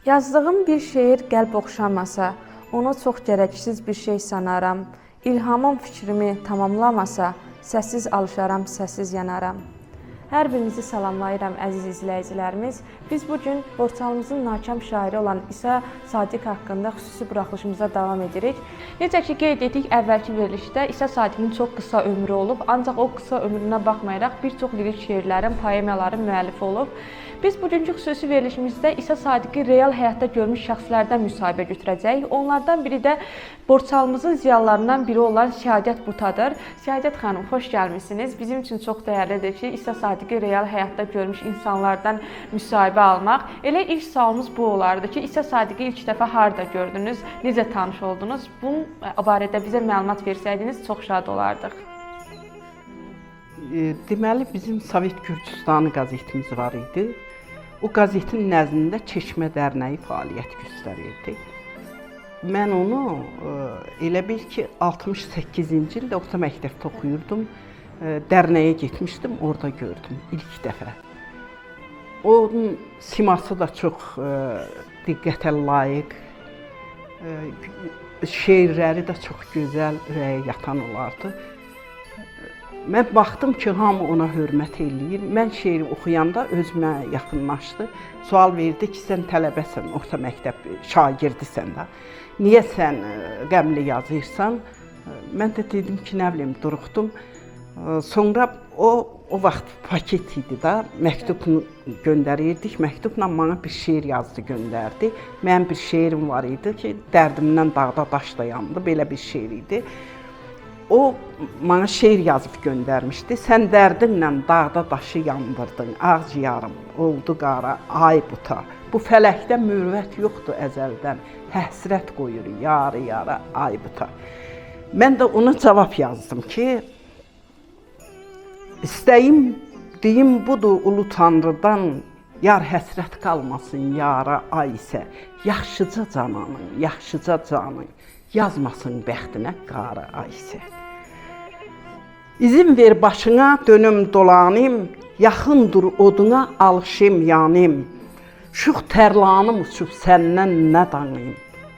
Yazdığım bir şeir qəlb oxşamasa, onu çox gərəksiz bir şey sanaram. İlhamım fikrimi tamamlamasa, səssiz alışaram, səssiz yanaram. Hər birinizi salamlayıram əziz izləyicilərimiz. Biz bu gün Borçalımızın nakam şairi olan İsa Sadiq haqqında xüsusi buraxılışımıza davam edirik. Necə ki qeyd etdik əvvəlki verilişdə İsa Sadiqin çox qısa ömrü olub, ancaq o qısa ömrünə baxmayaraq bir çox lirik şeirlərin, poemaların müəllifi olub. Biz bugünkü xüsusi verilişimizdə İsa Sadiqi real həyatda görmüş şəxslərdən müsahibə götürəcəyik. Onlardan biri də Borçalımızın ziyalılarından biri olan Səadət Butadır. Səadət xanım, xoş gəlmisiniz. Bizim üçün çox dəyərlidir ki, İsa Sadiqi real həyatda görmüş insanlardan müsahibə almaq. Elə ilk sualımız bu olardı ki, İsa Sadiqi ilk dəfə harda gördünüz, necə tanış oldunuz? Bunun barədə bizə məlumat versəydiniz çox şad olardıq. Deməli bizim Sovet Gürcüstanı qəzetimiz var idi. O qəzetin nəzdində Çeşmə Dərnəyi fəaliyyət göstərirdi. Mən onu elə bil ki 68-ci ildə orta məktəbdə oxuyurdum. Dərnəyə getmişdim, orada gördüm ilk dəfə. Onun siması da çox diqqətə layiq, şeirləri də çox gözəl, ürəyə yatan olardı. Mən baxdım ki, hamı ona hörmət eləyir. Mən şeiri oxuyanda özümə yaxınlaşdı. Sual verdi ki, sən tələbəsən, orta məktəb şagirdisən də. Niyə sən qəmli yazırsan? Mən də dedim ki, nə bilim, duruxdum. Sonra o vaxt paket idi da, məktub göndərirdik. Məktubla mənə bir şeir yazdı, göndərdi. Mənim bir şeirim var idi ki, dərdimdən dağda daş dayandı, belə bir şeir idi. O mənə şeir yazıb göndərmişdi. Sən dərdinlə dağda daşı yandırdın, ağciyarım oldu qara, ay buta. Bu fələkdə mürvət yoxdur əzəldən, həsrət qoyur yarı yara, ay buta. Mən də ona cavab yazdım ki, istəyim, deyim budur ulu Tanrıdan, yar həsrət qalmasın yara ay isə, yaxşıca cananın, yaxşıca canın, yazmasın bəxtinə qara ay isə. İzin ver başına dönüm dolanım, yaxındır oduna alışım yanım. Şux tərlanım uçub səndən nə danıyım,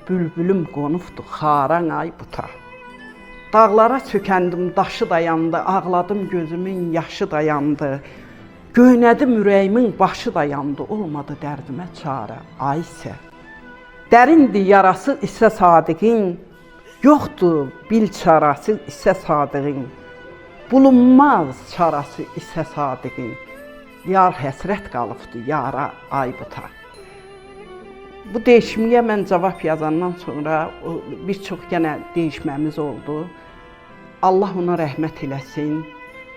bülbülüm qonubdur xaran ay buta. Dağlara çökəndim, daşı dayandı, ağladım gözümün yaşı dayandı. Göynədim ürəyimin başı dayandı, olmadı dərdimə çarə, ay isə. Dərindir yarası İsa Sadiqin, yoxdur bil çarası İsa Sadiqin. Bulunmaz çarası İsa Sadiqin. Yar həsrət qalıbdır yara ay buta. Bu değişməyə mən cavab yazandan sonra bir çox yenə değişməmiz oldu. Allah ona rəhmət eləsin,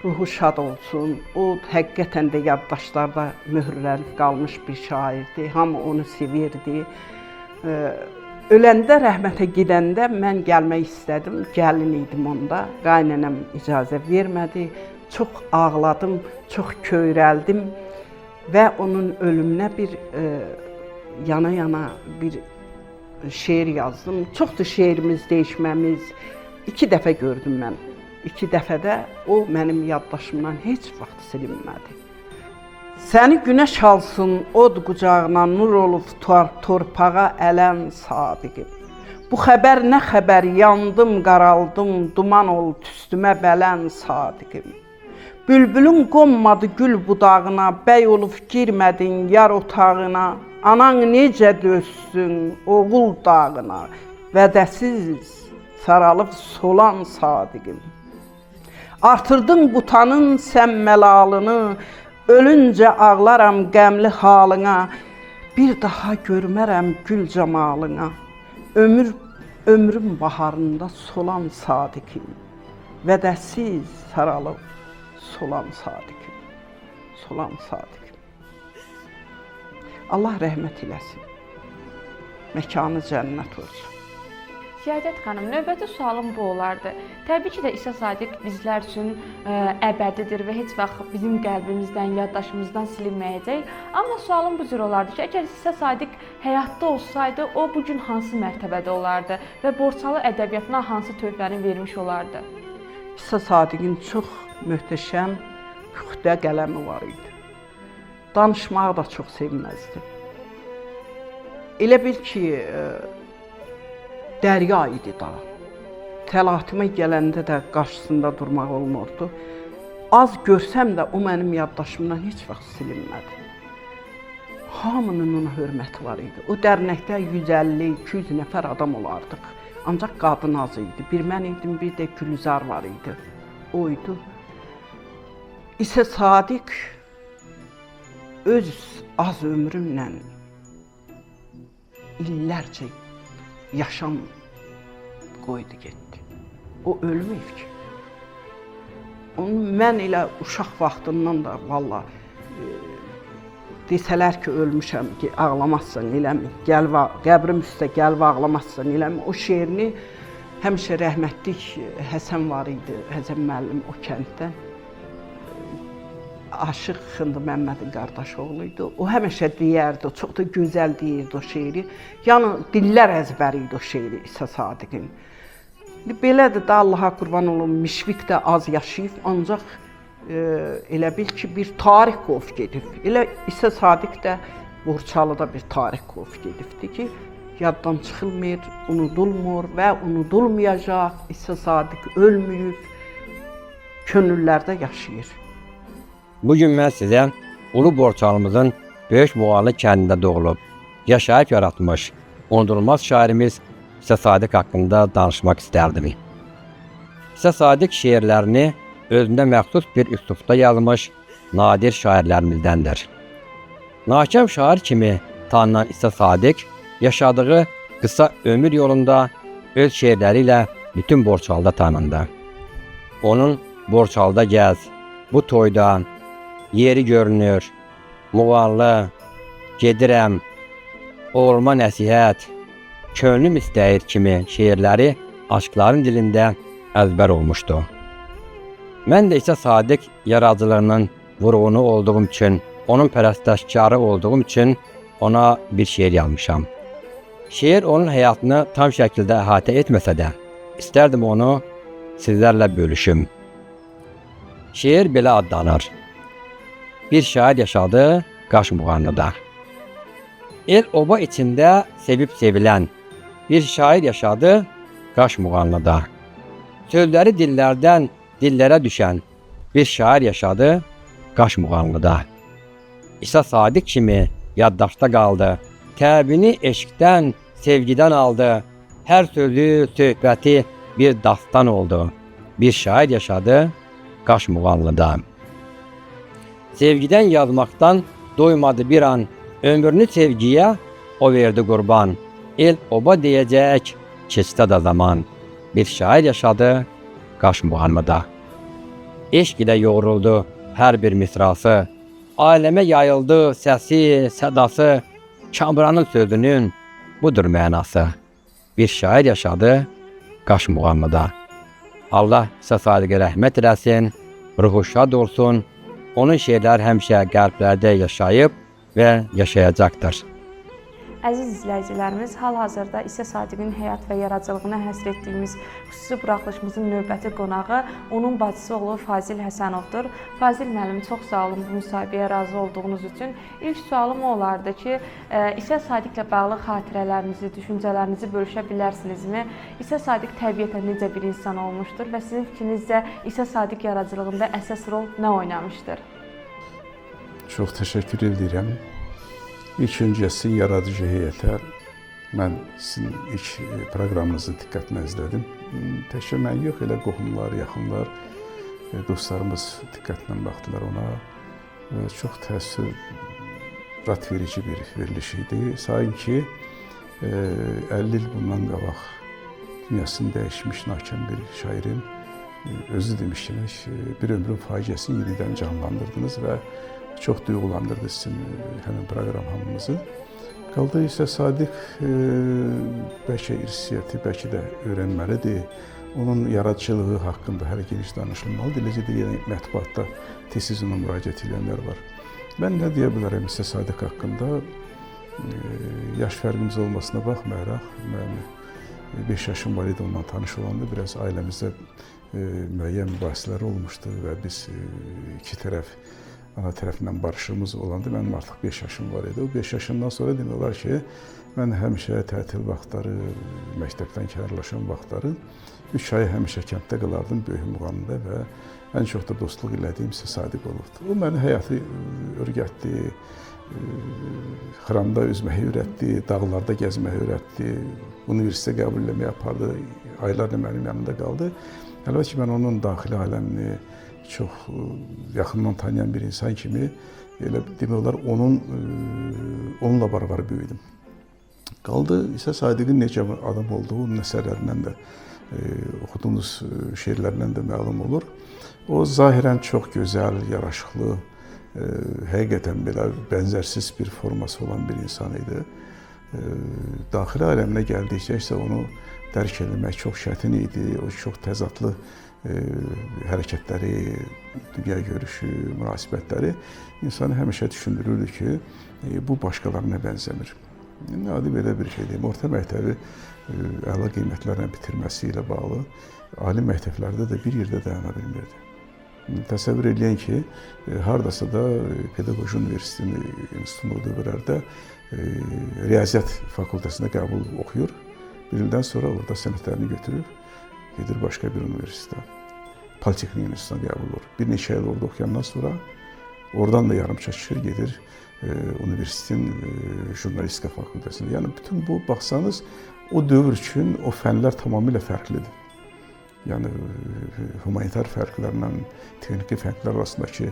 ruhu şad olsun. O həqiqətən də yaddaşlarda möhürlənib qalmış bir şairdi. Hamı onu sevirdi. Öləndə, rəhmətə gedəndə mən gəlmək istədim. Gəlin idim onda. Qaynənəm icazə vermədi. Çox ağladım, çox köyrəldim və onun ölümünə bir yana-yana bir şeir yazdım. Çoxdur şeirimiz, değişməmiz. 2 dəfə gördüm mən. 2 dəfədə o mənim yaddaşımdan heç vaxt silinmədi. Səni günəş alsın od qucağına, nur olub torpağa ələn Sadiqim. Bu xəbər nə xəbər, yandım, qaraldım, duman oldu üstümə bələn Sadiqim. Bülbülün qonmadı gül budağına, bəy olub girmədin yar otağına. Anan necə dözsün oğul dağına, vədəsiz saralıb solan Sadiqim. Artırdın butanın sən məlalını, ölüncə ağlaram qəmli halına, bir daha görmərəm gül camalına. Ömrüm baharında solan Sadiqim, vədəsiz saralıb solan Sadiqim, solan Sadiqim. Allah rəhmət eləsin, məkanı cənnət olsun. Səadət xanım, növbəti sualım bu olardı. Təbii ki də İsa Sadiq bizlər üçün əbədidir və heç vaxt bizim qəlbimizdən, yaddaşımızdan silinməyəcək. Amma sualım bu cür olardı ki, əgər İsa Sadiq həyatda olsaydı, o bu gün hansı mərtəbədə olardı və Borçalı ədəbiyyatına hansı töhfəni vermiş olardı? İsa Sadiqin çox möhtəşəm, püxtə qələmi var idi. Danışmağı da çox sevməzdi. Elə bil ki, dərya idi da. Təlatümə gələndə də qarşısında durmaq olmurdu. Az görsəm də o mənim yaddaşımdan heç vaxt silinmədi. Hamının ona hörməti var idi. O dərnəkdə 150-200 nəfər adam olardıq. Ancaq qadın az idi. Bir mən idim, bir də Gülizar var idi. O idi. İsa Sadiq öz az ömrümlə illərcə yaşam qoydu getdi. O ölməyib ki. Onu mən elə uşaq vaxtından da valla desələr ki, ölmüşəm, ki, ağlamazsan eləmi, gəl qəbrim üstə gəlib ağlamazsan eləmi. O şeirini həmişə rəhmətlik Həsən var idi, Həsən müəllim o kənddən. Aşıq Xındı Məmmədin qardaş oğlu idi. O həmişə deyərdi, çox da gözəl deyirdi o şeiri. Yəni dillər əzbəri idi o şeiri İsa Sadiqin. Belədir də, Allaha qurban olum, Müşfiq də az yaşayıb, ancaq elə bil ki, bir tarix qov gedib. Elə İsa Sadiq də Borçalıda bir tarix qov gedibdi ki, yaddan çıxılmır, unudulmur və unudulmayacaq. İsa Sadiq ölməyib, könüllərdə yaşayır. Bugün mən sizə Ulu Borçalımızın Böyük Muğanlı kəndində doğulub, yaşayıb yaratmış, unudulmaz şairimiz İsa Sadiq haqqında danışmaq istərdim. İsa Sadiq şeirlərini özündə məxsus bir üslubda yazmış nadir şairlərimizdəndir. Nakam şair kimi tanınan İsa Sadiq yaşadığı qısa ömür yolunda öz şeirləri ilə bütün Borçalıda tanındı. Onun Borçalıda gəz, bu toyda, yeri görünür, Muğanlı, gedirəm, oğluma nəsihət, könlüm istəyir kimi şeirləri aşıqların dilində əzbər olmuşdu. Mən də İsa Sadiq yaradıcılığının vurğunu olduğum üçün, onun pərəstişkarı olduğum üçün ona bir şeir yazmışam. Şeir onun həyatını tam şəkildə əhatə etməsə də, istərdim onu sizlərlə bölüşüm. Şeir belə adlanır. Bir şair yaşadı Qaş Muğanlıda. El oba içində sevib sevilən bir şair yaşadı Qaş Muğanlıda. Sözləri dillərdən dillərə düşən bir şair yaşadı Qaş Muğanlıda. İsa Sadiq kimi yaddaşda qaldı. Təbini eşqdən, sevgidən aldı. Hər sözü, söhbəti bir dastan oldu. Bir şair yaşadı Qaş Muğanlıda. Sevgidən yazmaqdan doymadı bir an. Ömrünü sevgiyə o verdi qurban. El oba deyəcək, keçsə də zaman. Bir şair yaşadı Qaş Muğanlıda. Eşq ilə yoğruldu hər bir misrası. Aləmə yayıldı səsi, sədası. Kamranın sözünün budur mənası. Bir şair yaşadı Qaş Muğanlıda. Allah İsa Sadiqə rəhmət eləsin, ruhu şad olsun. Onun şeirləri həmişə qəlblərdə yaşayıb və yaşayacaqdır. Əziz izləyicilərimiz, hal-hazırda İsa Sadiqin həyat və yaradıcılığına həsr etdiyimiz xüsusi buraxılışımızın növbəti qonağı onun bacısı oğlu Fazil Həsənovdur. Fazil müəllim, çox sağ olun bu müsahibəyə razı olduğunuz üçün. İlk sualım o olardı ki, İsa Sadiqlə bağlı xatirələrinizi, düşüncələrinizi bölüşə bilərsinizmi? İsa Sadiq təbiətən necə bir insan olmuşdur və sizin fikrinizcə İsa Sadiq yaradıcılığında əsas rol nə oynamışdır? Çox təşəkkür edirəm. İlk öncə sizin yaradıcı heyətə mən sizin ilk proqramınızı diqqətlə izlədim. Təkcə mən yox, elə qohumlar, yaxınlar, dostlarımız diqqətlə baxdılar ona. Və çox təəssürat verici bir veriliş idi. Sanki 50 il bundan qabaq dünyasını dəyişmiş nakam bir şairin özü demişkən bir ömrün faciəsini yenidən canlandırdınız və çox duyğulandırdı sizin həmin proqram hamımızı. Qaldı isə Sadiq bəlkə irsiyyəti, bəlkə də öyrənməlidir. Onun yaradıcılığı haqqında hələ geniş danışılmalıdır. Eləcə də yenə mətbuatda tez-tez ona müraciət edənlər var. Mən nə deyə bilərəm isə Sadiq haqqında? Yaş fərqimiz olmasına baxmayaraq, mənim 5 yaşım var idi ondan tanış olanda, biraz ailəmizdə müəyyən mübahisələr olmuşdu və biz iki tərəf ana tərəfindən barışığımız olanda mənim artıq 5 yaşım var idi. O 5 yaşından sonra demək olar ki, mən həmişə tətil vaxtları, məktəbdən kənarlaşan vaxtları 3 ay həmişə kənddə qalardım, Böyük Muğamda və ən çox da dostluq elədiyim isə Sadiq olubdur. O məni həyatı öyrətdi, xıramda üzməyi öyrətdi, dağlarda gəzməyi öyrətdi, universitetə qəbul eləməyə apardı, aylarla mənim yanımda qaldı. Əlbəttə ki, mən onun daxili aləmini çox yaxından tanıyan bir insan kimi elə demək olar onunla barabar böyüdüm. Qaldı isə Sadiqin necə adam olduğu onun əsərlərindən də, oxuduğunuz şeirlərindən də məlum olur. O zahirən çox gözəl, yaraşıqlı, həqiqətən belə bənzərsiz bir forması olan bir insan idi. Daxili aləminə gəldikcə isə onu dərk etmək çox çətin idi. O çox təzadlı hərəkətləri, dünya görüşü, münasibətləri insanı həmişə düşündürürdü ki, bu başqalarına bənzəmir. Adi belə bir şey deyim. Orta məktəbi əla qiymətlərlə bitirməsi ilə bağlı ali məktəblərdə də bir yerdə dayana bilmirdi. Təsəvvür eləyən ki, hardasa da Pedaqoji Universitetinin institutunda o dövrlərdə riyaziyyat fakültəsində qəbul oxuyur. Bir ildən sonra orada sənədlərini götürüb gedir başqa bir universitetə. Politexnik institutuna qəbul olur. Bir neçə il orada oxuyandan sonra oradan da yarımça çıxır, gedir universitetin jurnalistika fakültəsində. Yəni bütün bu, baxsanız, o dövr üçün o fənlər tamamilə fərqlidir. Yəni humanitar fərqlərlə texniki fərqlər arasındakı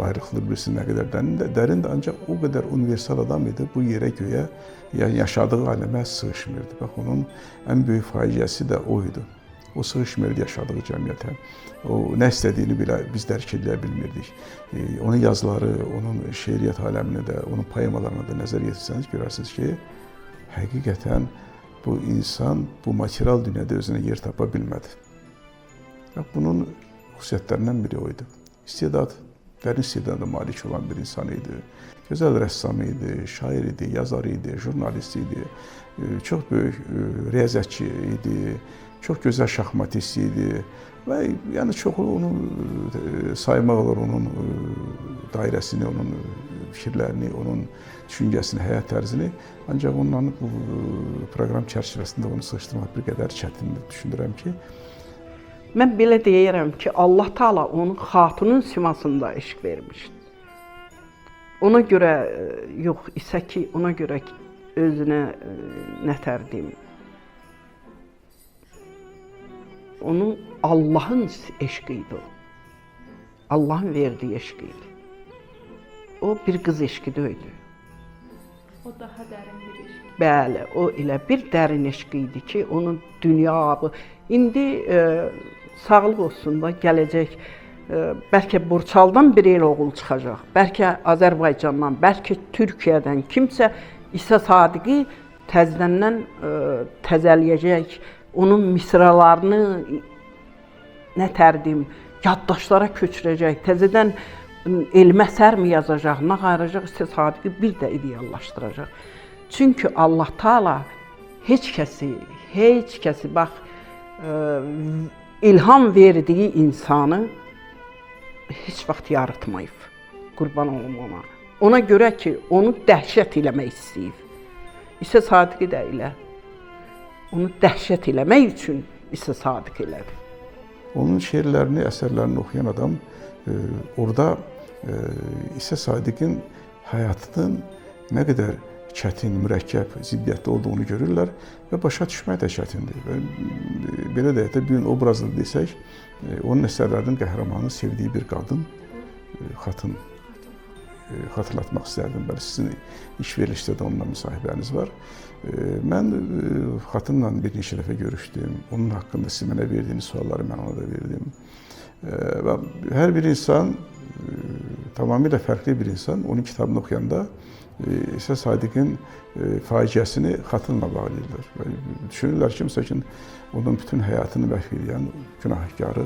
ayrılıqlar bilirsiniz nə qədər dərindir, ancaq o qədər universal adam idi, bu yerə göyə, yəni yaşadığı aləmə sığışmırdı. Bax, onun ən böyük faciəsi də o idi. O sığışmırdı yaşadığı cəmiyyətə. O nə istədiyini belə biz dərk edə bilmirdik. Onun yazıları, onun şeiriyyət aləminə də, onun poemalarına da nəzər yetirsəniz görərsiniz ki, həqiqətən bu insan bu material dünyada özünə yer tapa bilmədi. Bax, bunun xüsusiyyətlərindən biri o idi. İstedad, dərin istedada malik olan bir insan idi. Gözəl rəssam idi, şair idi, yazar idi, jurnalist idi, çox böyük riyaziyyatçı idi, çox gözəl şahmatist idi və yəni çoxu onu saymaq olar, onun dairəsini, onun fikirlərini, onun düşüncəsini, həyat tərzini. Ancaq onunla bu proqram çərçivəsində onu sıxışdırmaq bir qədər çətindir, düşünürəm ki. Mən belə deyirəm ki, Allah Taala onun xatunun simasında eşq vermişdi. Ona görə yox isə ki, ona görə özünə nətər deyim, onun Allahın eşqi idi o. Allahın verdiyi eşqi idi. O bir qız eşqi deyildi. O daha dərin bir eşq. Bəli, o elə bir dərin eşqi idi ki, onun dünya... İndi sağlıq olsun da gələcək, bəlkə Borçalıdan bir el oğul çıxacaq, bəlkə Azərbaycandan, bəlkə Türkiyədən kimsə İsa Sadiqi təzədən təzələyəcək, onun misralarını nətər deyim, yaddaşlara köçürəcək, təzədən elmi əsər mi yazacaq, nə ayıracaq, İsa Sadiqi bir də ideallaşdıracaq. Çünki Allah Taala heç kəsi bax, ilham verdiyi insanı heç vaxt yaratmayıb. Qurban olum ona. Ona görə ki, onu dəhşət eləmək istəyib. İsa Sadiqi də elə. Onu dəhşət eləmək üçün İsa Sadiq elədi. Onun şeirlərini, əsərlərini oxuyan adam orada İsa Sadiqin həyatının nə qədər çətin, mürəkkəb, ziddiyyətli olduğunu görürlər və başa düşmək də çətindir. Və belə deyək də, bir obrazlı desək, onun əsərlərinin qəhrəmanı sevdiyi bir qadın, xatın xatırlatmaq istərdim. Bəli, sizin iş verilişdə də onunla müsahibəniz var. Mən xatınla bir neçə dəfə görüşdüm. Onun haqqında siz mənə verdiyiniz sualları mən ona da verdim. Və hər bir insan, tamamilə fərqli bir insan, onun kitabını oxuyanda İsa Sadiqin faciəsini xatınla bağlayırlar. Düşünürlər ki, məsəl üçün, onun bütün həyatını məhv edən günahkarı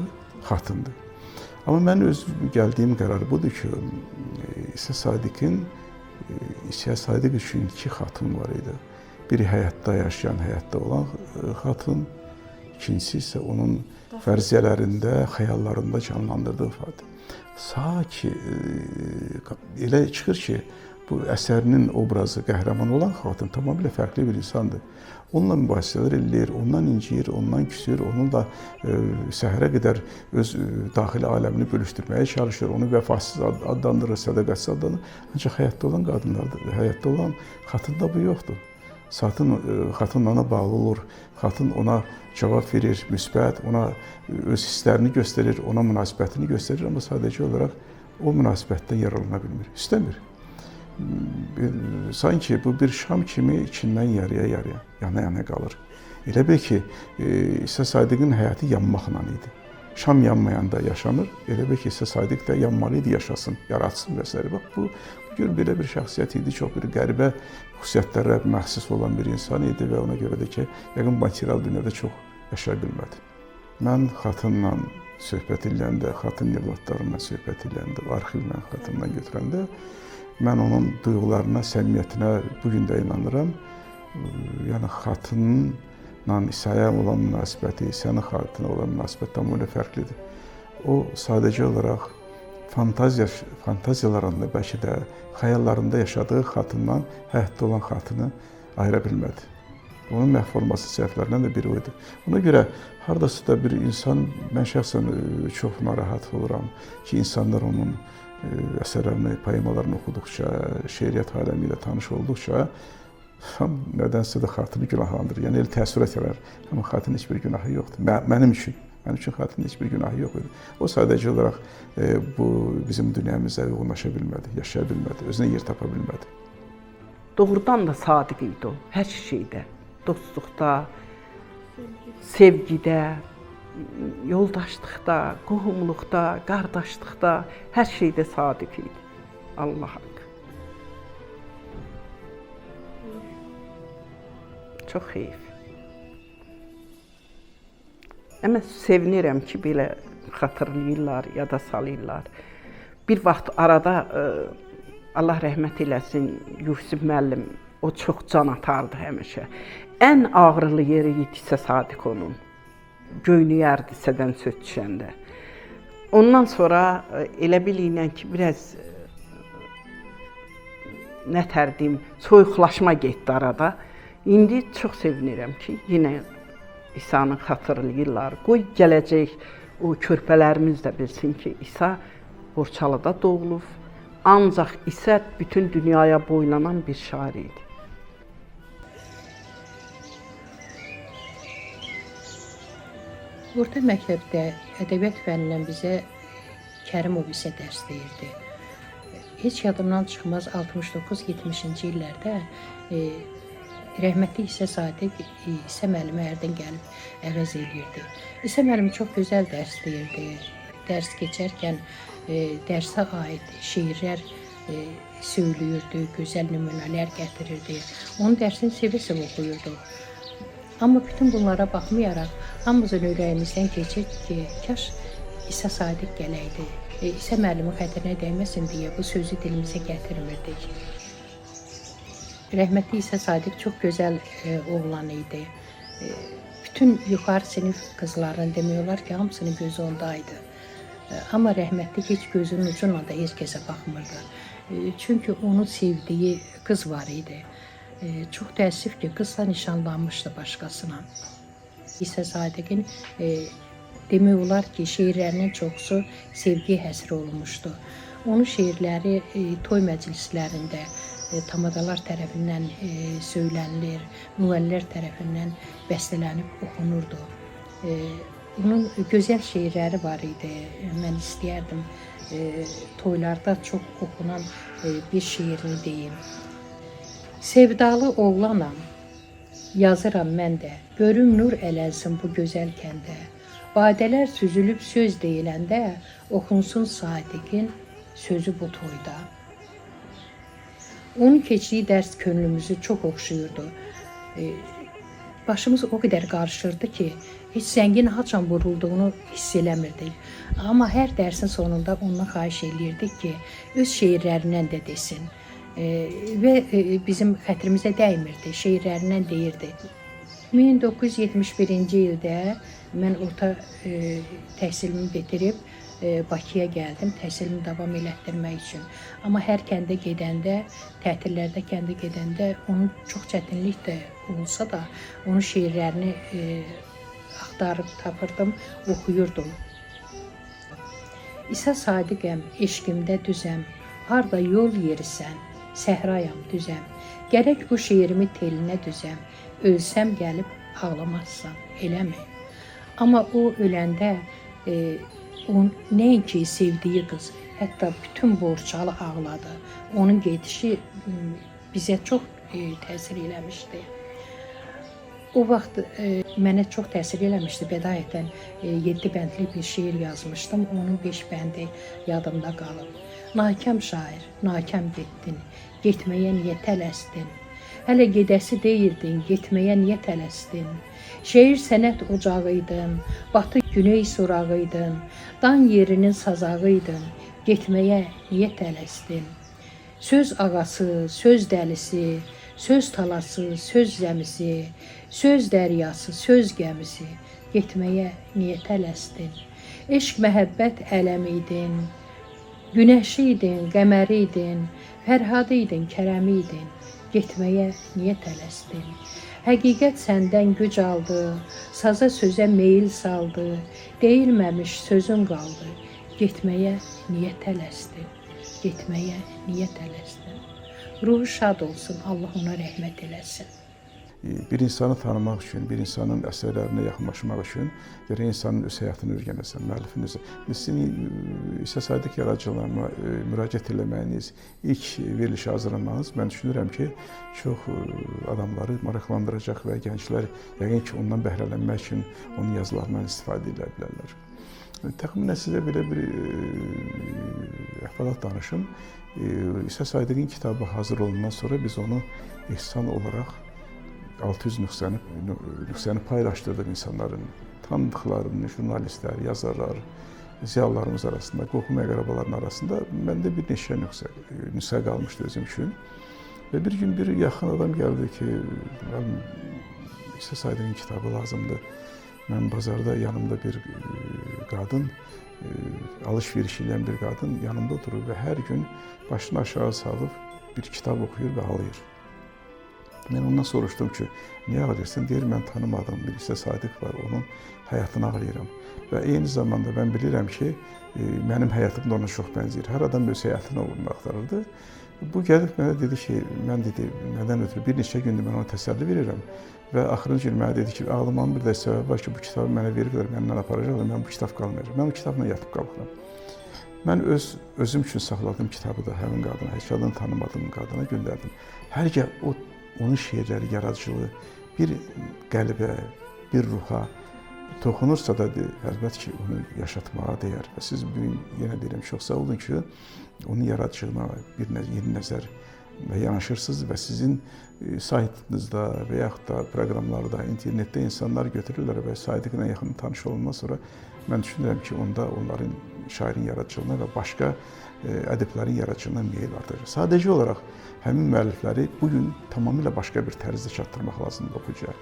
xatındır. Amma mən öz gəldiyim qərar budur ki, İsa Sadiq üçün iki xatın var idi. Biri həyatda yaşayan, həyatda olan xatın, ikincisi isə onun Fərziyyələrində, xəyallarında canlandırdığı ifadə. Sanki elə çıxır ki, bu əsərinin obrazı, qəhrəman olan xatun tamamilə fərqli bir insandır. Onunla mübahisələr eləyir, ondan inciyir, ondan küsür, onunla səhərə qədər öz daxili aləmini bölüşdürməyə çalışır, onu vəfasız adlandırır, sədaqətsiz adlandırır. Ancaq həyatda olan qadınlarda, həyatda olan xatında bu yoxdur. Xatın ona bağlı olur, xatın ona cavab verir, müsbət, ona öz hisslərini göstərir, ona münasibətini göstərir, amma sadəcə olaraq o münasibətdən yararlana bilmir, istəmir. Sanki bu bir şam kimi içindən yarıya-yarıya, yana-yana qalır. Elə bil ki, İsa Sadiqin həyatı yanmaqla idi. Şam yanmayanda yaşanır, elə bil ki, İsa Sadiq də yanmalı idi, yaşasın, yaratsın və s. Bax, bu gün belə bir şəxsiyyət idi, çox bir qəribə xüsusiyyətlərə məxsus olan bir insan idi və ona görə də ki, yəqin material dünyada çox yaşaya bilmədi. Mən xatınla söhbət eləyəndə, xatın övladlarımla söhbət eləyəndə, arxivlə xatından götürəndə, mən onun duyğularına, səmimiyyətinə bu gün də inanıram. Yəni xatınla İsaya olan münasibəti, İsa'nın xatına olan münasibət tamamilə fərqlidir. O sadəcə olaraq fantaziyalarında, bəlkə də xəyallarında yaşadığı xatından həyatda olan xatını ayıra bilmədi. Onun məhv olması səhvlərindən də biri o idi. Ona görə haradasa da bir insan, mən şəxsən çox narahat oluram ki, insanlar onun əsərlərini, poemalarını oxuduqca, şeiriyyət aləmi ilə tanış olduqca tam nədənsə də xatını günahlandırır. Yəni elə təəssürat yarar. Amma xatının heç bir günahı yoxdur. Mənim üçün xatının heç bir günahı yox idi. O sadəcə olaraq bu bizim dünyamıza uyğunlaşa bilmədi, yaşaya bilmədi, özünə yer tapa bilmədi. Doğrudan da sadiq idi o, hər şeydə, dostluqda, sevgidə, yoldaşlıqda, qohumluqda, qardaşlıqda, hər şeydə sadiq idi. Allah haqqı. Çox heyf. Amma sevinirəm ki, belə xatırlayırlar, yada salırlar. Bir vaxt arada Allah rəhmət eləsin, Yusif müəllim, o çox can atardı həmişə. Ən ağrılı yeri idi isə Sadiq onun. Göynüyərdi İsədən söz düşəndə. Ondan sonra elə bilirlər ki, biraz nə tər deyim, soyuqlaşma getdi arada. İndi çox sevinirəm ki, yenə İsa'nı xatırlayırlar. Qoy gələcək o körpələrimiz də bilsin ki, İsa Borçalıda doğulub. Ancaq İsa bütün dünyaya boylanan bir şair idi. Orta məktəbdə ədəbiyyat fənnindən bizə Kərimov isə dərs deyirdi. Heç yadımdan çıxmaz 69-70-ci illərdə rəhmətli İsa Sadiq İsa müəllimi hərdən gəlib əvəz eləyirdi. İsa müəllim çox gözəl dərs deyirdi. Dərs keçərkən dərsə aid şeirlər söyləyirdi, gözəl nümunələr gətirirdi. Onun dərsini sevə-sevə oxuyurduq. Amma bütün bunlara baxmayaraq, hamımızın ürəyimizdən keçir ki, kaş İsa Sadiq gələydi. İsa müəllimin xətrinə dəyməsin deyə bu sözü dilimizə gətirmirdik. Rəhmətli İsa Sadiq çox gözəl oğlan idi. Bütün yuxarı sinif qızlarının demək olar ki, hamısının gözü ondaydı. Amma rəhmətli heç gözünün ucuna da heç kəsə baxmırdı. Çünki onun sevdiyi qız var idi. Çox təəssüf ki, qızla nişanlanmışdı başqasına. İsa Sadiqin demək olar ki, şeirlərinin çoxusu sevgi həsr olunmuşdu. Onun şeirləri toy məclislərində tamadalar tərəfindən söylənilir, müğənnilər tərəfindən bəstələnib oxunurdu. Onun gözəl şeirləri var idi. Mən istəyərdim toylarda çox oxunan bir şeirini deyim. Sevdalı oğlanam, yazıram mən də, görüm nur ələnsin bu gözəl kəndə. Badələr süzülüb söz deyiləndə, oxunsun Sadiqin sözü bu toyda. Onun keçdiyi dərs könlümüzü çox oxşayırdı. Başımız o qədər qarışırdı ki, heç zəngin haçan vurulduğunu hiss eləmirdik. Amma hər dərsin sonunda ondan xahiş eləyirdik ki, öz şeirlərindən də desin. Və bizim xətrimizə dəymirdi, şeirlərindən deyirdi. 1971-ci ildə mən orta təhsilimi bitirib Bakıya gəldim təhsilimi davam elətdirmək üçün. Amma hər kəndə gedəndə, tətillərdə kəndə gedəndə onun çox çətinlik də olsa da onun şeirlərini axtarıb tapırdım, oxuyurdum. İsa Sadiqəm, eşqimdə düzəm, harda yol yerisən, səhrayam düzəm. Gərək bu şeirimi telinə düzəm, ölsəm gəlib ağlamazsan, eləmi? Amma o öləndə nəinki sevdiyi qız, hətta bütün Borçalı ağladı. Onun gedişi bizə çox təsir eləmişdi. O vaxt mənə çox təsir eləmişdi. Bədayətən 7 bəndli bir şeir yazmışdım. Onun 5 bəndi yadımda qalıb. Nakam şair, nakam getdin, getməyə niyə tələsdin? Hələ gedəsi deyirdin, getməyə niyə tələsdin? Şeir sənət ocağı idin, batı güney sorağı idin, dan yerinin sazağı idin, getməyə niyə tələsdin? Söz ağası, söz dəlisi, söz talası, söz zəmisi, söz dəryası, söz gəmisi, getməyə niyə tələsdin? Eşq məhəbbət ələmi idin, günəşi idin, qəməri idin, Fərhadı idin, Kərəmi idin, getməyə niyə tələsdin? Həqiqət səndən güc aldı, saza sözə meyil saldı, deyilməmiş sözün qaldı, getməyə niyə tələsdin? Getməyə niyə tələsdin? Ruhu şad olsun, Allah ona rəhmət eləsin. Bir insanı tanımaq üçün, bir insanın əsərlərinə yaxınlaşmaq üçün gərək insanın öz həyatını öyrənəsən, müəllifin özü. Sizin İsa Sadiq yaradıcılığına müraciət eləməyiniz, ilk verilişə hazırlanmanız, mən düşünürəm ki, çox adamları maraqlandıracaq və gənclər yəqin ki, ondan bəhrələnmək üçün onun yazılarından istifadə edə bilərlər. Təxminən sizə belə bir əhvalat danışım. İsa Sadiqin kitabı hazır olandan sonra biz onu ehsan olaraq 600 nüsxəni paylaşdırdıq insanların, tanıdıqlarını, jurnalistlər, yazarlar, ziyalılarımız arasında, qohum əqrabaların arasında məndə bir neçə nüsxə qalmışdı özüm üçün. Və bir gün bir yaxın adam gəldi ki, İsa Sadiqin kitabı lazımdır. Mən bazarda yanımda bir qadın, alış-veriş edən bir qadın yanımda oturur və hər gün başını aşağı salıb bir kitab oxuyur və ağlayır. Mən ondan soruşdum ki, niyə ağlayırsan? Deyir, mən tanımadığım bir İsa Sadiq var, onun həyatını ağlayıram. Və eyni zamanda mən bilirəm ki, mənim həyatım da ona çox bənzəyir. Hər adam öz həyatını uğruna axtarırdı. Bu gəlib mənə dedi ki, mən dedi, nədən ötürü bir neçə gündür mən ona təsəlli verirəm. Və axırıncı gün mənə dedi ki, ağlamamın bir də səbəbi var ki, bu kitabı mənə veriblər, məndən aparacaqlar, mən bu kitab qalmayacaq. Mən bu kitabla yatıb qalxıram. Mən özüm üçün saxladığım kitabı da həmin qadına, heç adını tanımadığım qadına göndərdim. Hər gəl onun şeirləri, yaradıcılığı bir qəlbə, bir ruha toxunursa da, əlbəttə ki, onu yaşatmağa dəyər. Və siz bugün yenə deyirəm, çox sağ olun ki, onun yaradıcılığına bir yeni nəzər yanaşırsınız və sizin saytınızda və yaxud da proqramlarda, internetdə insanlar götürürlər və Sadiqlə yaxın tanış olandan sonra mən düşünürəm ki, onda onların şairin yaradıcılığına və başqa ədiblərin yaradıcılığına meyil artacaq. Sadəcə olaraq həmin müəllifləri bugün tamamilə başqa bir tərzdə çatdırmaq lazımdır oxucuya.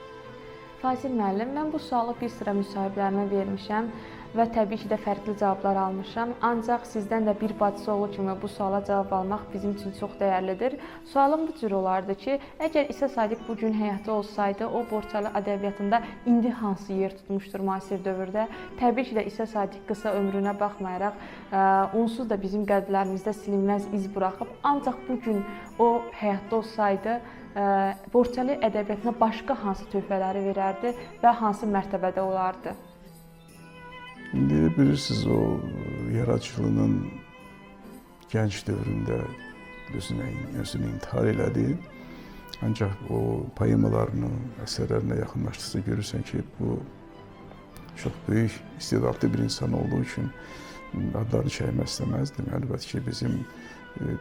Fazil müəllim, mən bu sualı bir sıra müsahiblərimə vermişəm və təbii ki də fərqli cavablar almışam. Ancaq sizdən də bir bacısı oğlu kimi bu suala cavab almaq bizim üçün çox dəyərlidir. Sualım bu cür olardı ki, əgər İsa Sadiq bu gün həyatda olsaydı, o Borçalı ədəbiyyatında indi hansı yer tutmuşdur müasir dövrdə? Təbii ki də İsa Sadiq qısa ömrünə baxmayaraq, onsuz da bizim qəlblərimizdə silinməz iz buraxıb. Ancaq bu gün o həyatda olsaydı, Borçalı ədəbiyyatına başqa hansı töhfələri verərdi və hansı mərtəbədə olardı? İndi bilirsiniz, o yaradıcılığının gənc dövründə özünü intihar elədi. Ancaq o poemalarının, əsərlərinə yaxınlaşdıqca görürsən ki, bu çox böyük istedadlı bir insan olduğu üçün adlarını çəkmək istəməzdim. Əlbəttə ki, bizim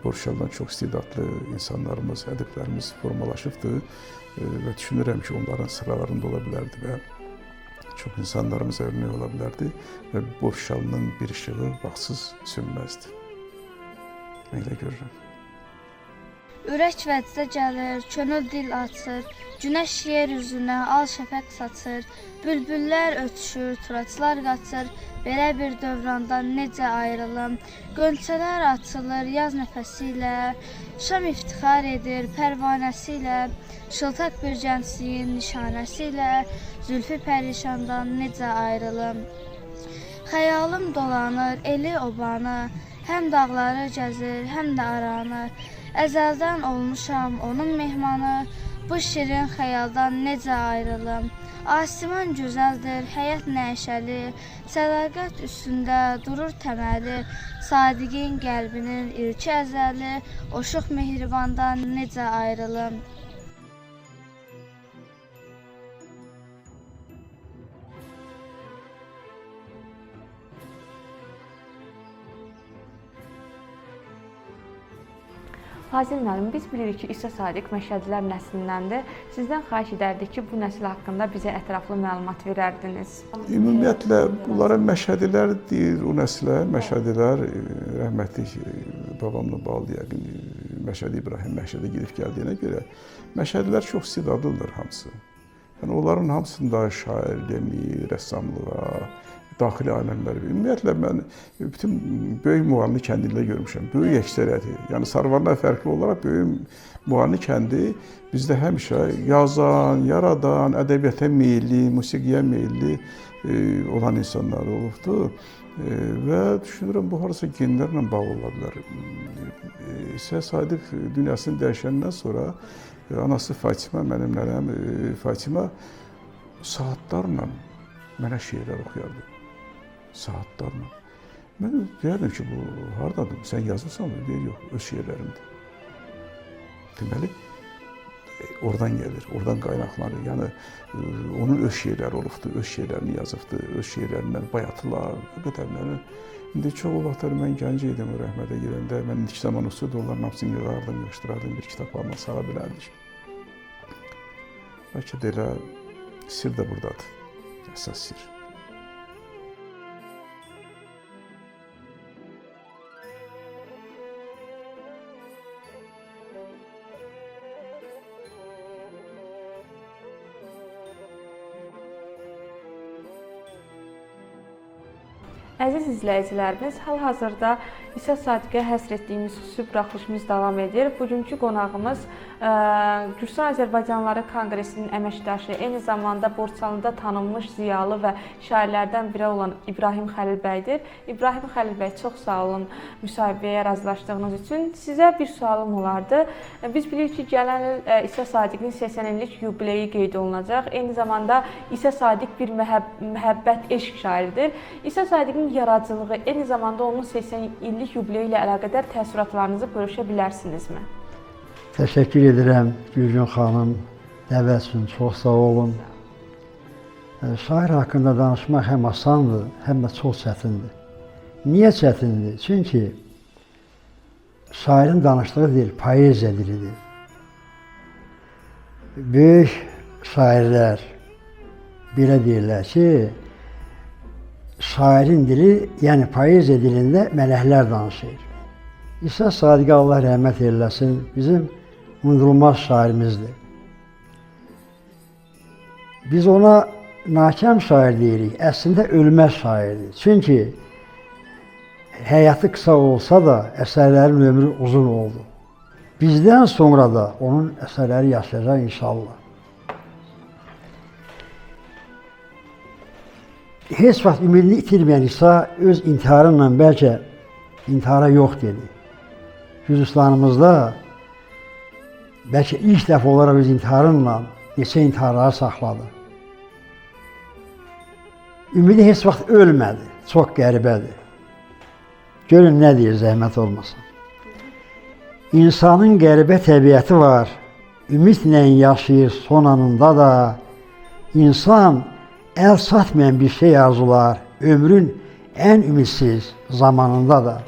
Borçalıdan çox istedadlı insanlarımız, ədiblərimiz formalaşıbdır və düşünürəm ki, onların sıralarında ola bilərdi və çox insanlarımıza örnək ola bilərdi və Borçalının bir işığı vaxtsız sönməzdi. Mən elə görürəm. Ürək vəcdə gəlir, könül dil açır. Günəş yer üzünə al şəfəq saçır. Bülbüllər ötüşür, turaçlar qaçır. Belə bir dövrandan necə ayrılım? Qönçələr açılır yaz nəfəsi ilə. Şam iftixar edir pərvanəsi ilə. Şıltaq bir gəncliyin nişanəsi ilə. Zülfü pərişandan necə ayrılım? Xəyalım dolanır eli obanı. Həm dağları gəzir, həm də aranı. Əzəldən olmuşam onun mehmanı. Bu şirin xəyaldan necə ayrılım? Asiman gözəldir, həyat nəşəli. Sədaqət üstündə durur təməli. Sadiqin qəlbinin ilki əzəli. O şux mehribandan necə ayrılım? Fazil müəllim, biz bilirik ki, İsa Sadiq Məşədilər nəslindəndir. Sizdən xahiş edərdik ki, bu nəsil haqqında bizə ətraflı məlumat verərdiniz. Ümumiyyətlə, bunlara Məşədilər deyir, o nəslə Məşədilər, rəhmətli babamla bağlı yəqin Məşədi İbrahim Məşədə gedib gəldiyinə görə Məşədilər çox istedadlıdır hamısı. Yəni, onların hamısında şairliyə, rəssamlığa, daxili aləmlər. Ümumiyyətlə, mən bütün Böyük Muğanlı kəndində görmüşəm. Böyük əksəriyyəti. Yəni, Sarvarlar fərqli olaraq Böyük Muğanlı kəndi bizdə həmişə yazan, yaradan, ədəbiyyata meyilli, musiqiyə meyilli olan insanlar olubdur. Və düşünürəm, bu harasa genlərlə bağlı ola bilər. İsa Sadiq dünyasını dəyişəndən sonra anası Fatimə, mənim nənəm Fatimə saatlarla mənə şeirlər oxuyardı. Saatlarla. Mən deyərdim ki, bu hardadır? Sən yazmısan mı? Deyir, yox, öz şeirlərimdir. Deməli, oradan gəlir, oradan qaynaqlanır. Yəni, onun öz şeirləri olubdur, öz şeirlərini yazıbdır, öz şeirlərindən bayatılar, nə qədər mənə. İndi çox o vaxtlar mən gənc idim o rəhmətə gedəndə, mən indiki zaman olsaydı onların hamısını yığardım, yığışdırardım, bir kitabxana sara bilərdik. Bəlkə də elə sir də buradadır, əsas sir. Əziz izləyicilərimiz, hal-hazırda İsa Sadiqə həsr etdiyimiz xüsusi buraxılışımız davam edir. Bugünkü qonağımız Gürcüstan Azərbaycanlıları Konqresinin əməkdaşı, eyni zamanda Borçalıda tanınmış ziyalı və şairlərdən biri olan İbrahim Xəlil bəydir. İbrahim Xəlil bəy, çox sağ olun müsahibəyə razılaşdığınız üçün. Sizə bir sualım olardı. Biz bilirik ki, gələn il İsa Sadiqin 80 illik yubileyi qeyd olunacaq. Eyni zamanda İsa Sadiq bir məhəbbət, eşq şairidir. İsa Sadiqin yaradıcılığı, eyni zamanda onun 80 illik yubileyi ilə əlaqədar təəssüratlarınızı bölüşə bilərsinizmi? Təşəkkür edirəm Gülgün xanım, dəvət üçün çox sağ olun. Şair haqqında danışmaq həm asandır, həm də çox çətindir. Niyə çətindir? Çünki şairin danışdığı dil poeziya dilidir. Böyük şairlər belə deyirlər ki, şairin dili, yəni poeziya dilində mələklər danışır. İsa Sadiqə Allah rəhmət eyləsin, bizim unudulmaz şairimizdir. Biz ona nakam şair deyirik, əslində ölməz şairdir. Çünki həyatı qısa olsa da əsərlərin ömrü uzun oldu. Bizdən sonra da onun əsərləri yaşayacaq inşallah. Heç vaxt ümidini itirməyən İsa öz intiharıyla bəlkə intihara yox dedi. Gürcüstanımızda bəlkə ilk dəfə olaraq öz intiharıyla neçə intiharları saxladı. Ümidi heç vaxt ölmədi. Çox qəribədir. Görün nə deyir, zəhmət olmasın. İnsanın qəribə təbiəti var. Ümidlə yaşayır son anında da. İnsan əl çatmayan bir şey arzular, ömrün ən ümidsiz zamanında da.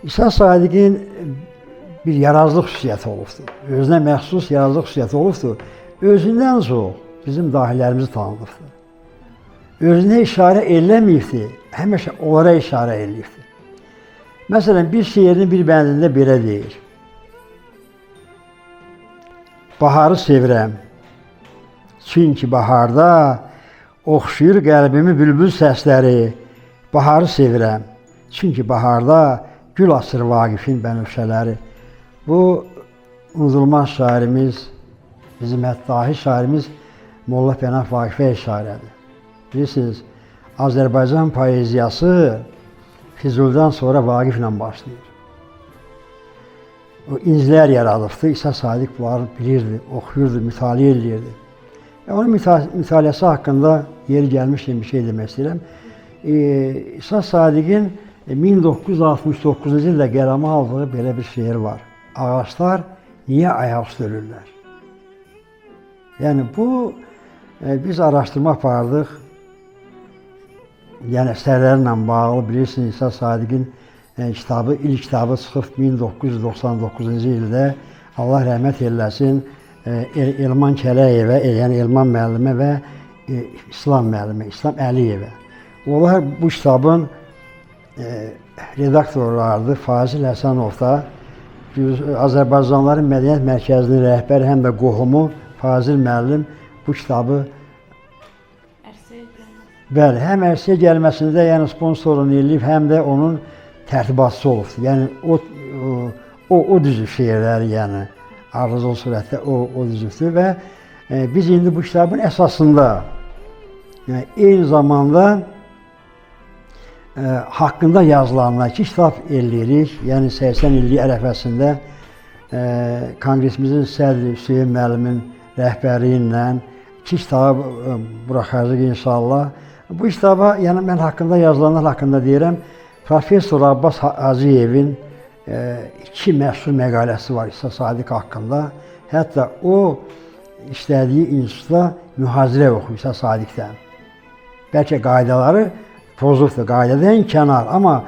İsa Sadiqin bir yaradıcılıq xüsusiyyəti olubdur. Özünə məxsus yaradıcılıq xüsusiyyəti olubdur. Özündən çox bizim dahilərimizi tanıdıbdır. Özünə işarə eləməyibdir, həmişə onlara işarə eləyibdir. Məsələn, bir şeirinin bir bəndində belə deyir. Baharı sevirəm. Çünki baharda oxşayır qəlbimi bülbül səsləri. Baharı sevirəm. Çünki baharda gül açır Vaqifin bənövşələri. Bu unudulmaz şairimiz, bizim hətta dahi şairimiz Molla Pənah Vaqifə işarədir. Bilirsiniz, Azərbaycan poeziyası Füzulidən sonra Vaqiflə başlayır. O inclər yaradıbdı, İsa Sadiq bunları bilirdi, oxuyurdu, mütaliə eləyirdi. Və onun mütaliəsi haqqında yeri gəlmişkən bir şey demək istəyirəm. İsa Sadiqin 1969-cu ildə qələmə aldığı belə bir şeir var. Ağaclar niyə ayaq üstə ölürlər? Yəni bu, biz araşdırma apardıq. Yəni əsərlərlə bağlı bilirsiniz, İsa Sadiqin kitabı, ilk kitabı çıxıb 1999-cu ildə. Allah rəhmət eləsin Elman Kələyevə, yəni Elman müəllimə və İslam müəllimə, İslam Əliyevə. Onlar bu kitabın redaktorlarıdır. Fazil Həsənov da Azərbaycanlıların Mədəniyyət Mərkəzinin rəhbəri, həm də qohumu Fazil müəllim bu kitabı bəli, həm ərsəyə gəlməsində, yəni sponsorunu eləyib, həm də onun tərtibatçısı olubdur. Yəni o düzüb şeirləri, yəni ardıcıl surətdə o düzübdür və biz indi bu kitabın əsasında, yəni eyni zamanda haqqında yazılanlar iki kitab eləyirik. Yəni 80 illik ərəfəsində konqresimizin sədri Hüseyn müəllimin rəhbərliyi ilə iki kitabı buraxacağıq inşallah. Bu kitaba, yəni mən haqqında yazılanlar haqqında deyirəm, Professor Abbas Hacıyevin iki məşhur məqaləsi var İsa Sadiq haqqında. Hətta o işlədiyi institutda mühazirə oxuyur İsa Sadiqdən. Bəlkə qaydaları pozubdur, qaydadan kənar, amma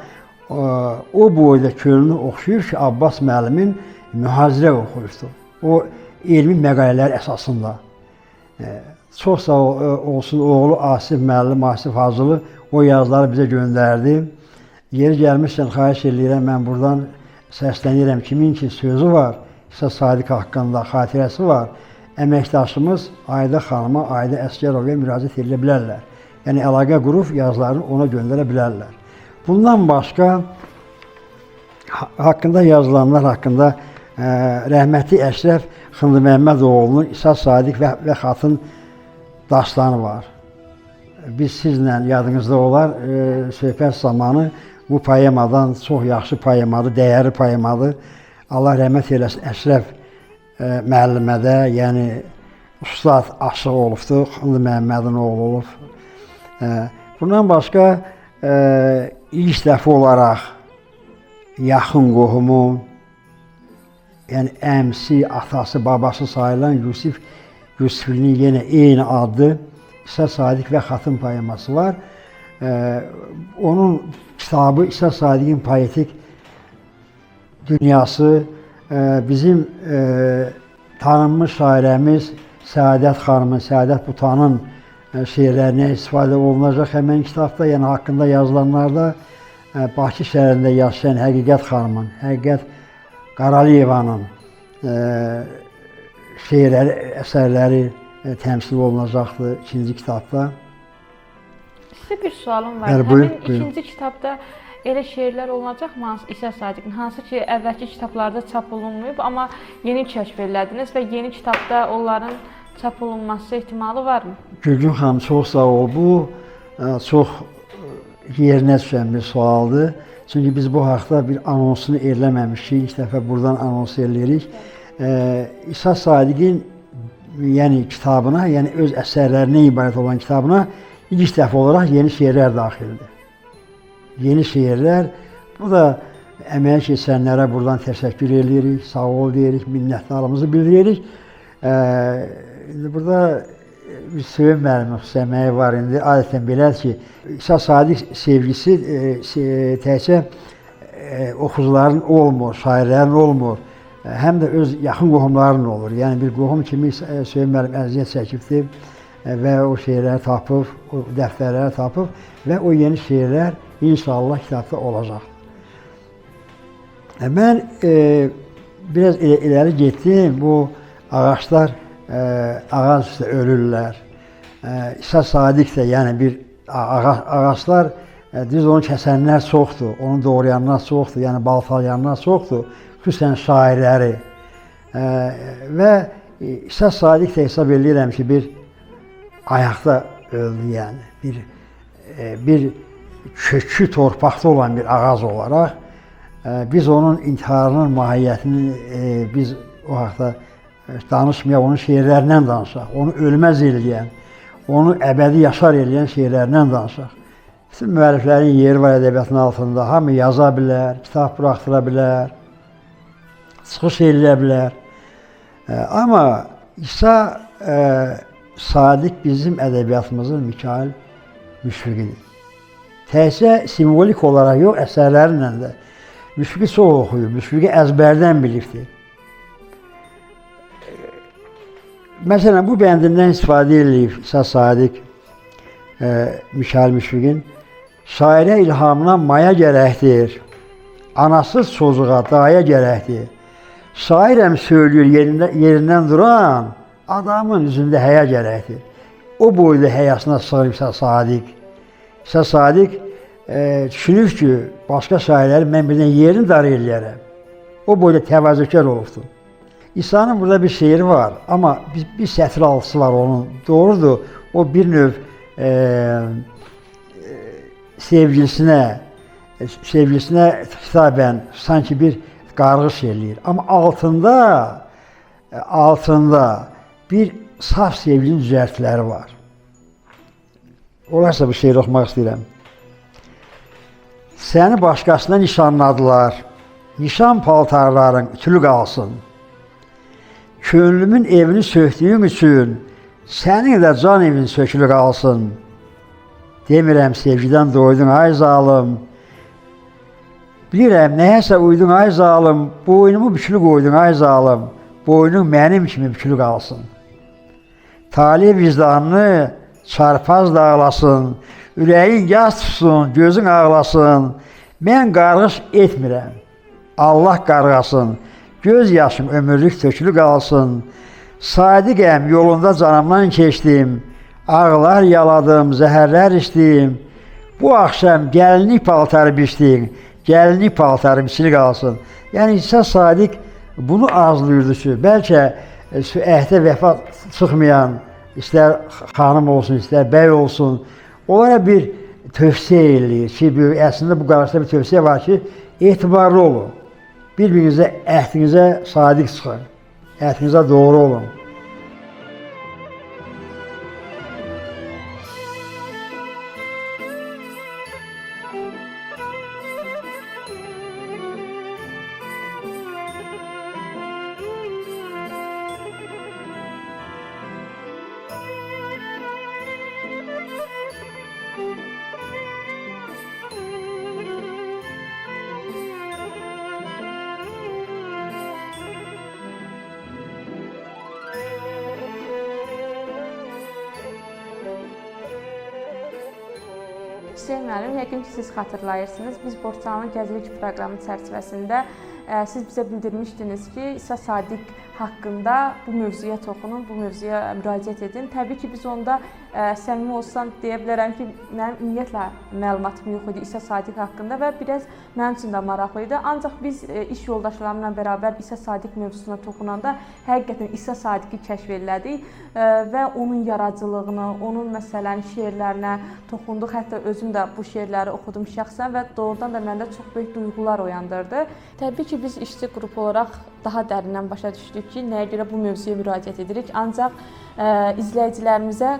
o boyda könlünü oxşuyur ki, Abbas müəllimin mühazirə oxuyubdur. O elmi məqalələr əsasında. Çox sağ olsun oğlu Asif müəllim, Asif Hacılı o yazıları bizə göndərdi. Yeri gəlmişkən xahiş eləyirəm, mən buradan səslənirəm. Kimin ki sözü var, İsa Sadiq haqqında xatirəsi var, əməkdaşımız Ayda xanıma, Ayda Əsgərovaya müraciət edə bilərlər. Yəni əlaqə qurub yazılarını ona göndərə bilərlər. Bundan başqa haqqında yazılanlar haqqında rəhmətli Əşrəf Xındıməmmədoğlunun İsa Sadiq və Xatın dastanı var. Biz sizlə yadınızda olar, söhbət zamanı bu poemadan çox yaxşı poemadır, dəyərli poemadır. Allah rəhmət eləsin Əşrəf müəllimə də, yəni ustad aşıq olubdur, Xındı Məhəmmədin oğlu olub. Bundan başqa ilk dəfə olaraq yaxın qohumu, yəni əmsi, atası, babası sayılan Yusif Yusiflinin yenə eyni adlı İsa Sadiq və Xatın poeması var. Onun kitabı İsa Sadiqin poetik dünyası, bizim tanınmış şairəmiz Səadət xanımın, Səadət Butanın şeirlərinə istifadə olunacaq həmən kitabda, yəni haqqında yazılanlarda Bakı şəhərində yaşayan Həqiqət xanımın, Həqiqət Qaraliyevanın şeirləri, əsərləri təmsil olunacaqdır ikinci kitabda. Sizə bir sualım var. Bəli, buyur, həmin buyur. İkinci kitabda elə şeirlər olunacaqmı hansı İsa Sadiqin, hansı ki əvvəlki kitablarda çap olunmayıb, amma yeni kəşf elədiniz və yeni kitabda onların çap olunması ehtimalı varmı? Gülgün xanım, çox sağ ol. Bu çox yerinə düşən bir sualdır. Çünki biz bu haqda bir anonsunu eləməmişik. İlk dəfə buradan anons eləyirik. İsa Sadiqin yəni kitabına, yəni öz əsərlərindən ibarət olan kitabına ilk dəfə olaraq yeni şeirlər daxildir. Yeni şeirlər. Bu da əməyi keçənlərə buradan təşəkkür eləyirik, sağ ol deyirik, minnətdarlığımızı bildiririk. İndi burada bir Hüseyn müəllimin xüsusi əməyi var. İndi adətən belədir ki, İsa Sadiq sevgisi təkcə oxucuların olmur, şairlərin olmur. Həm də öz yaxın qohumların olur. Yəni bir qohum kimi Hüseyn müəllim əziyyət çəkibdir və o şeirləri tapıb, o dəftərləri tapıb və o yeni şeirlər inşallah kitabda olacaq. Mən biraz irəli getdim. Bu Ağaclar ağac üstə ölürlər. İsa Sadiq də, yəni bir ağaclar, düz onu kəsənlər çoxdur, onu doğrayanlar çoxdur, yəni baltalayanlar çoxdur, xüsusən şairləri. Və İsa Sadiq də hesab eləyirəm ki, bir ayaqda öldü, yəni bir kökü torpaqda olan bir ağac olaraq biz onun intiharının mahiyyətini biz o haqda danışmayaq, onun şeirlərindən danışaq, onu ölməz eləyən, onu əbədi yaşar eləyən şeirlərindən danışaq. Bütün müəlliflərin yeri var ədəbiyyatın altında, hamı yaza bilər, kitab buraxdıra bilər, çıxış eləyə bilər. Amma İsa Sadiq bizim ədəbiyyatımızın Mikail Müşfiqidir. Təkcə simvolik olaraq yox, əsərlərlə də. Müşfiqi çox oxuyub, Müşfiqi əzbərdən bilibdir. Məsələn, bu bəndindən istifadə eləyib İsa Sadiq Mikail Müşfiqin. Şairə ilhamına maya gərəkdir, anasız çocuğa daya gərəkdir. Şairəm söylüyor yerindən duran, adamın üzündə həya gərəkdir. O boyda həyasına sığınıb İsa Sadiq. İsa Sadiq düşünür ki, başqa şairləri mən birdən yerini dar eləyərəm. O boyda təvazökar olubdur. İsa'nın burada bir şeiri var, amma bir sətr altısı var onun. Doğrudur, o bir növ sevgilisinə hitabən sanki bir qarğış eləyir. Amma altında bir saf sevginin cüzərtiləri var. Olarsa bu şeiri oxumaq istəyirəm. Səni başqasına nişanladılar, nişan paltarların ütülü qalsın. Könlümün evini söktüyün üçün sənin də can evin sökülü qalsın. Demirəm sevgidən doydun ay zalım, bilirəm nəyəsə uydun ay zalım, boynumu bükülü qoydun ay zalım, boynun mənim kimi bükülü qalsın. Talih vicdanını çarpaz dağlasın, ürəyin yaz tutsun, gözün ağlasın. Mən qarğış etmirəm, Allah qarğasın, göz yaşım ömürlük tökülü qalsın. Sadiqəm, yolunda canımdan keçdim, ağlar yaladım, zəhərlər içdim. Bu axşam gəlinlik paltarı biçdin, gəlinlik paltarı biçili qalsın. Yəni İsa Sadiq bunu arzulayırdı ki, bəlkə əhdə vəfa çıxmayan, istər xanım olsun, istər bəy olsun, onlara bir tövsiyə eləyir ki, əslində bu qarşıda bir tövsiyə var ki, etibarlı olun, bir-birinizə, əhdinizə sadiq çıxın, əhdinizə doğru olun. Hüseyn müəllim, yəqin ki, siz xatırlayırsınız. Biz Borçalının Gəzilik proqramı çərçivəsində siz bizə bildirmişdiniz ki, İsa Sadiq haqqında bu mövzuya toxunun, bu mövzuya müraciət edin. Təbii ki, biz onda səmimi olsam deyə bilərəm ki, mənim ümumiyyətlə məlumatım yox idi İsa Sadiq haqqında və biraz mənim üçün də maraqlı idi. Ancaq biz iş yoldaşlarımla bərabər İsa Sadiq mövzusuna toxunanda həqiqətən İsa Sadiqi kəşf elədik və onun yaradıcılığını, onun məsələn şeirlərinə toxunduq. Hətta özüm də bu şeirləri oxudum şəxsən və doğrudan da məndə çox böyük duyğular oyandırdı. Təbii ki, biz işçi qrupu olaraq daha dərindən başa düşdük ki, nəyə görə bu mövzuya müraciət edirik. Ancaq izləyicilərimizə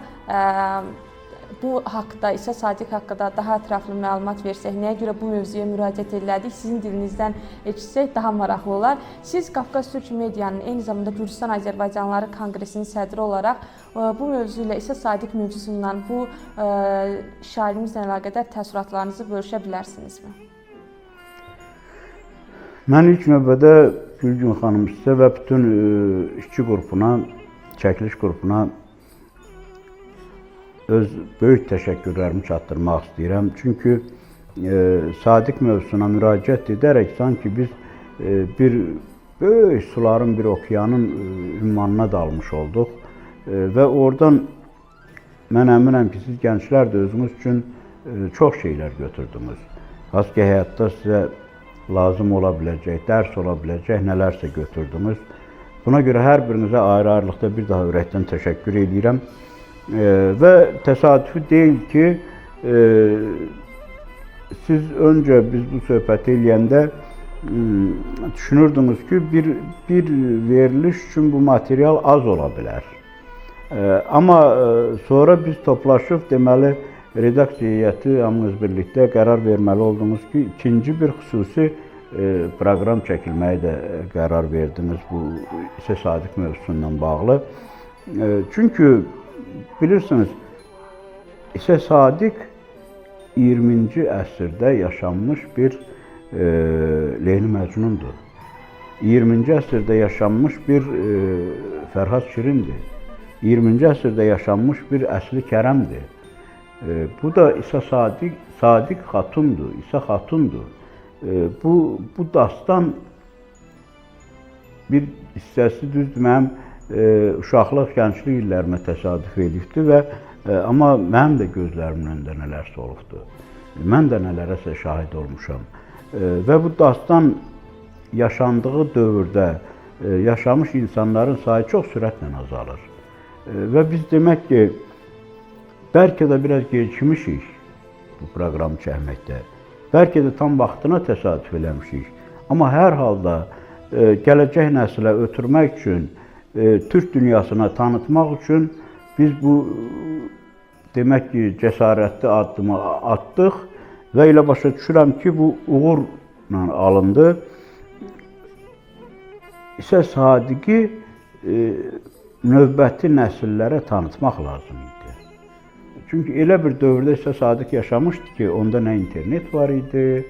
bu haqda, İsa Sadiq haqqında daha ətraflı məlumat versək, nəyə görə bu mövzuya müraciət elədik, sizin dilinizdən eşitsək daha maraqlı olar. Siz Qafqaz Türk Medianın, eyni zamanda Gürcüstan Azərbaycanlıları Konqresinin sədri olaraq bu mövzu ilə, İsa Sadiq mövzusundan, bu şairimizlə əlaqədar təəssüratlarınızı bölüşə bilərsinizmi? Mən ilk növbədə Gülgün xanım sizə və bütün işçi qrupuna, çəkiliş qrupuna öz böyük təşəkkürlərimi çatdırmaq istəyirəm. Çünki Sadiq mövzusuna müraciət edərək sanki biz bir böyük suların, bir okeanın ümmanına dalmış olduq və oradan mən əminəm ki, siz gənclər də özünüz üçün çox şeylər götürdünüz. Hansı ki, həyatda sizə lazım ola biləcək, dərs ola biləcək nələrsə götürdünüz. Buna görə hər birinizə ayrı-ayrılıqda bir daha ürəkdən təşəkkür edirəm. Və təsadüfi deyil ki, siz öncə biz bu söhbəti eləyəndə düşünürdünüz ki, bir veriliş üçün bu material az ola bilər. Amma sonra biz toplaşıb, deməli, redaksiya heyəti hamınız birlikdə qərar verməli oldunuz ki, ikinci bir xüsusi proqram çəkilməyi də qərar verdiniz bu İsa Sadiq mövzusundan bağlı. Çünki bilirsiniz, İsa Sadiq 20-ci əsrdə yaşanmış bir Leyli Məcnundur. 20-ci əsrdə yaşanmış bir Fərhad Şirindir. 20-ci əsrdə yaşanmış bir Əsli Kərəmdir. Bu da İsa Sadiq Xatundur, İsa Xatundur. Bu dastan bir hissəsi düzdür, mənim uşaqlıq, gənclik illərimə təsadüf edibdir və amma mənim də gözlərimin önündə nələrsə olubdur. Mən də nələrəsə şahid olmuşam. Və bu dastan yaşandığı dövrdə yaşamış insanların sayı çox sürətlə azalır. Və biz demək ki, bəlkə də biraz gecikmişik bu proqramı çəkməkdə. Bəlkə də tam vaxtına təsadüf eləmişik. Amma hər halda gələcək nəsilə ötürmək üçün, Türk dünyasına tanıtmaq üçün biz bu, demək ki, cəsarətli addımı atdıq və elə başa düşürəm ki, bu uğurla alındı. İsa Sadiqi növbəti nəsillərə tanıtmaq lazım idi. Çünki elə bir dövrdə İsa Sadiq yaşamışdı ki, onda nə internet var idi,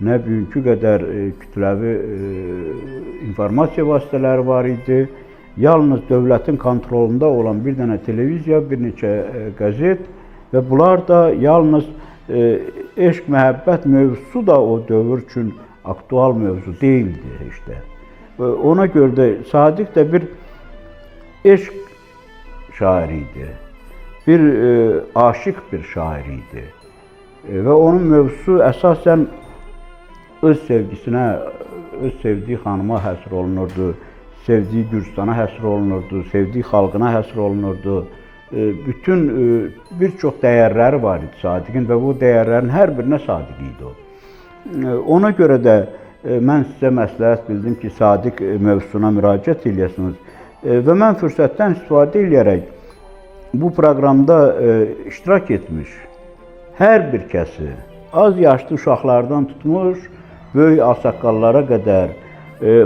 nə bugünkü qədər kütləvi informasiya vasitələri var idi. Yalnız dövlətin kontrolunda olan bir dənə televiziya, bir neçə qəzet və bunlar da yalnız eşq, məhəbbət mövzusu da o dövr üçün aktual mövzu deyildi heç də. Ona görə də Sadiq də bir eşq şairi idi, bir aşiq bir şair idi və onun mövzusu əsasən öz sevgisinə, öz sevdiyi xanıma həsr olunurdu, sevdiyi Gürcüstana həsr olunurdu, sevdiyi xalqına həsr olunurdu. Bütün bir çox dəyərləri var idi Sadiqin və bu dəyərlərin hər birinə sadiq idi o. Ona görə də mən sizə məsləhət bildim ki, Sadiq mövzusuna müraciət eləyəsiniz. Və mən fürsətdən istifadə eləyərək bu proqramda iştirak etmiş hər bir kəsi, az yaşlı uşaqlardan tutmuş, böyük ağsaqqallara qədər,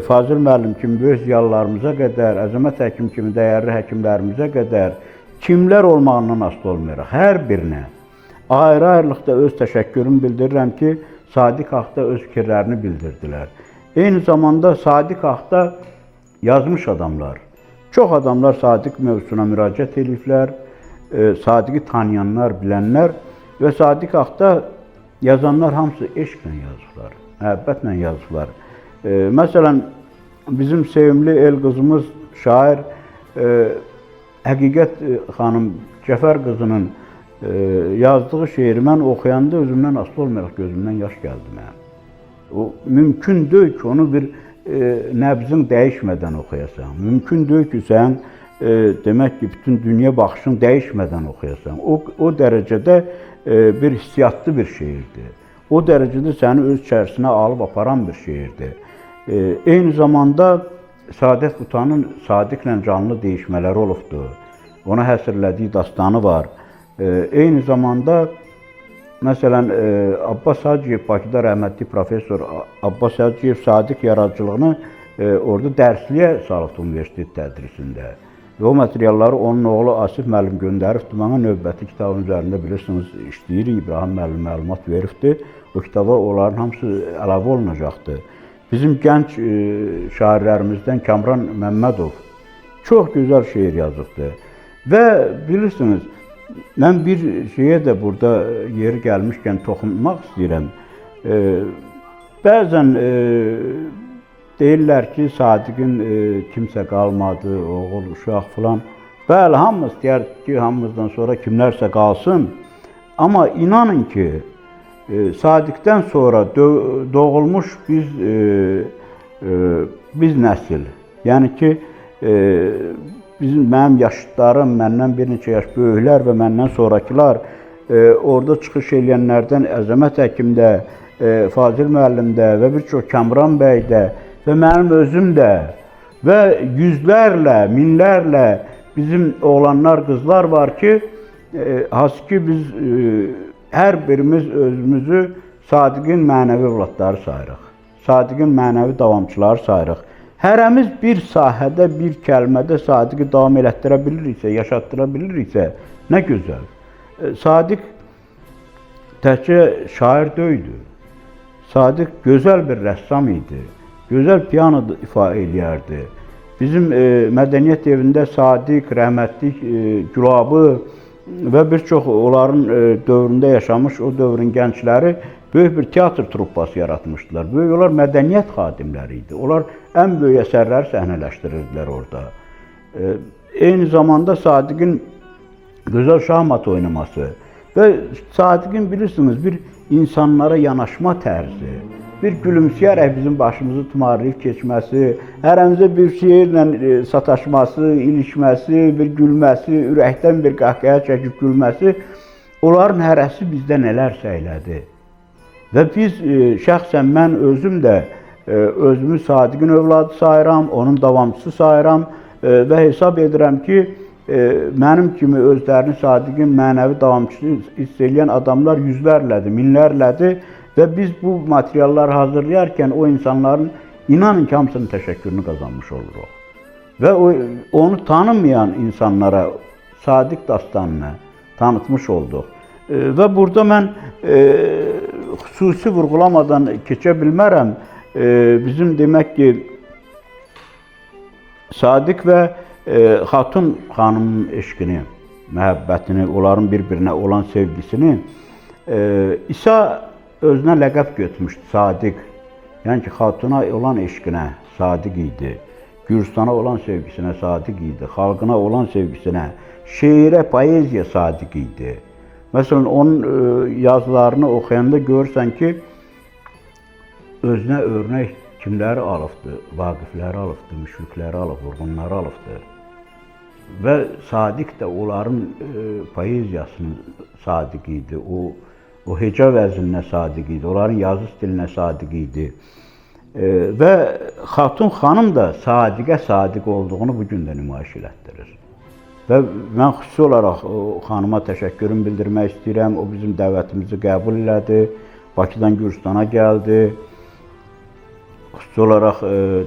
Fazil müəllim kimi böyük ziyalılarımıza qədər, Əzəmət həkim kimi dəyərli həkimlərimizə qədər, kimlər olmağından asılı olmayaraq, hər birinə ayrı-ayrılıqda öz təşəkkürümü bildirirəm ki, Sadiq haqda öz fikirlərini bildirdilər. Eyni zamanda Sadiq haqda yazmış adamlar, çox adamlar Sadiq mövzusuna müraciət ediblər, Sadiqi tanıyanlar, bilənlər və Sadiq haqda yazanlar hamısı eşqlə yazıblar, məhəbbətlə yazıblar. Məsələn, bizim sevimli el qızımız, şair Həqiqət xanım Cəfər qızının yazdığı şeiri mən oxuyanda özümdən asılı olmayaraq gözümdən yaş gəldi mənim. O, mümkün deyil ki, onu bir nəbzin dəyişmədən oxuyasan. Mümkün deyil ki, sən demək ki, bütün dünya baxışın dəyişmədən oxuyasan. O dərəcədə bir hissiyatlı bir şeirdir. O dərəcədə səni öz içərisinə alıb aparan bir şeirdir. Eyni zamanda Sadət Qutanın Sadiqlə canlı deyişmələri olubdur. Ona həsrlədiyi dastanı var. Eyni zamanda, məsələn, Abbas Hacıyev, Bakıda rəhmətli professor Abbas Hacıyev Sadiq yaradıcılığını orada dərsliyə salıbdı universitet tədrisində. Və o materialları onun oğlu Asif müəllim göndəribdir. Mənə növbəti kitabın üzərində bilirsiniz, işləyirik. İbrahim müəllim məlumat veribdir. O kitaba onların hamısı əlavə olunacaqdır. Bizim gənc şairlərimizdən Kamran Məmmədov çox gözəl şeir yazıbdır. Və bilirsiniz, mən bir şeyə də burada yeri gəlmişkən toxunmaq istəyirəm. Bəzən Deyirlər ki, Sadiqin kimsə qalmadı, oğul, uşaq filan. Bəli, hamımız istəyərdik ki, hamımızdan sonra kimlərsə qalsın. Amma inanın ki, Sadiqdən sonra doğulmuş biz nəsil. Yəni ki, mənim yaşıdlarım, məndən bir neçə yaş böyüklər və məndən sonrakılar orada çıxış eləyənlərdən Əzəmət həkim də, Fazil müəllim də və bir çox Kamran bəy də və mənim özüm də və yüzlərlə, minlərlə bizim oğlanlar, qızlar var ki, hansı ki biz hər birimiz özümüzü Sadiqin mənəvi övladları sayırıq. Sadiqin mənəvi davamçıları sayırıq. Hərəmiz bir sahədə, bir kəlmədə Sadiqi davam elətdirə biliriksə, yaşatdıra biliriksə, nə gözəl. Sadiq təkcə şair deyildi. Sadiq gözəl bir rəssam idi. Gözəl piano ifa eləyərdi. Bizim mədəniyyət evində Sadiq, rəhmətlik Gülabı və bir çox onların dövründə yaşamış o dövrün gəncləri böyük bir teatr truppası yaratmışdılar. Böyük onlar mədəniyyət xadimləri idi. Onlar ən böyük əsərləri səhnələşdirirdilər orada. Eyni zamanda Sadiqin gözəl şahmat oynaması və Sadiqin bilirsiniz bir insanlara yanaşma tərzi, bir gülümsəyərək bizim başımızı tumarlayıb keçməsi, hərəmizə bir şeirlə sataşması, ilişməsi, bir gülməsi, ürəkdən bir qahqaya çəkib gülməsi, onların hərəsi bizdə nələrsə elədi. Və biz, şəxsən mən özüm də özümü Sadiqin övladı sayıram, onun davamçısı sayıram və hesab edirəm ki, mənim kimi özlərini Sadiqin mənəvi davamçısı hiss eləyən adamlar yüzlərlədir, minlərlədir və biz bu materialları hazırlayarkən o insanların inanın ki, hamısının təşəkkürünü qazanmış oluruq. Və onu tanımayan insanlara Sadiq dastanını tanıtmış olduq. Və burada mən xüsusi vurğulamadan keçə bilmərəm. Bizim demək ki, Sadiq və Xatun xanımın eşqini, məhəbbətini, onların bir-birinə olan sevgisini İsa özünə ləqəb götürmüşdü, Sadiq. Yəni ki, Xatuna olan eşqinə sadiq idi, Gürcüstana olan sevgisinə sadiq idi, xalqına olan sevgisinə, şeirə, poeziya sadiq idi. Məsələn, onun yazılarını oxuyanda görürsən ki, özünə örnək kimləri alıbdır? Vaqifləri alıbdır, müşfiqləri alıb, vurğunları alıbdır. Və Sadiq də onların poeziyasının sadiq idi, o heca vəzninə sadiq idi, onların yazı stilinə sadiq idi. Və Xatun xanım da Sadiqə sadiq olduğunu bu gün də nümayiş elətdirir. Və mən xüsusi olaraq o xanıma təşəkkürümü bildirmək istəyirəm. O bizim dəvətimizi qəbul elədi, Bakıdan Gürcüstana gəldi. Xüsusi olaraq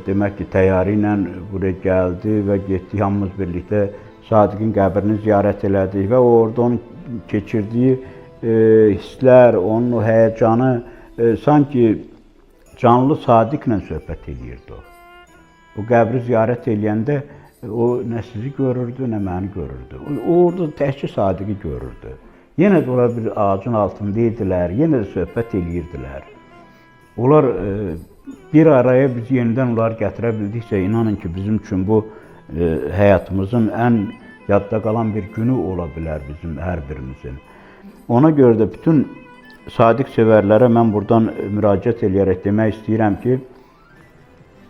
demək ki, təyyarə ilə buraya gəldi və getdik, hamımız birlikdə Sadiqin qəbrini ziyarət elədik və orada onun keçirdiyi hisslər, onun o həyəcanı sanki canlı Sadiqlə söhbət eləyirdi o. O qəbri ziyarət eləyəndə o nə sizi görürdü, nə məni görürdü. O orada təkcə Sadiqi görürdü. Yenə də onlar bir ağacın altında idilər, yenə də söhbət eləyirdilər. Onlar bir araya biz yenidən onları gətirə bildikcə, inanın ki, bizim üçün bu həyatımızın ən yadda qalan bir günü ola bilər bizim hər birimizin. Ona görə də bütün Sadiq sevərlərə mən buradan müraciət eləyərək demək istəyirəm ki,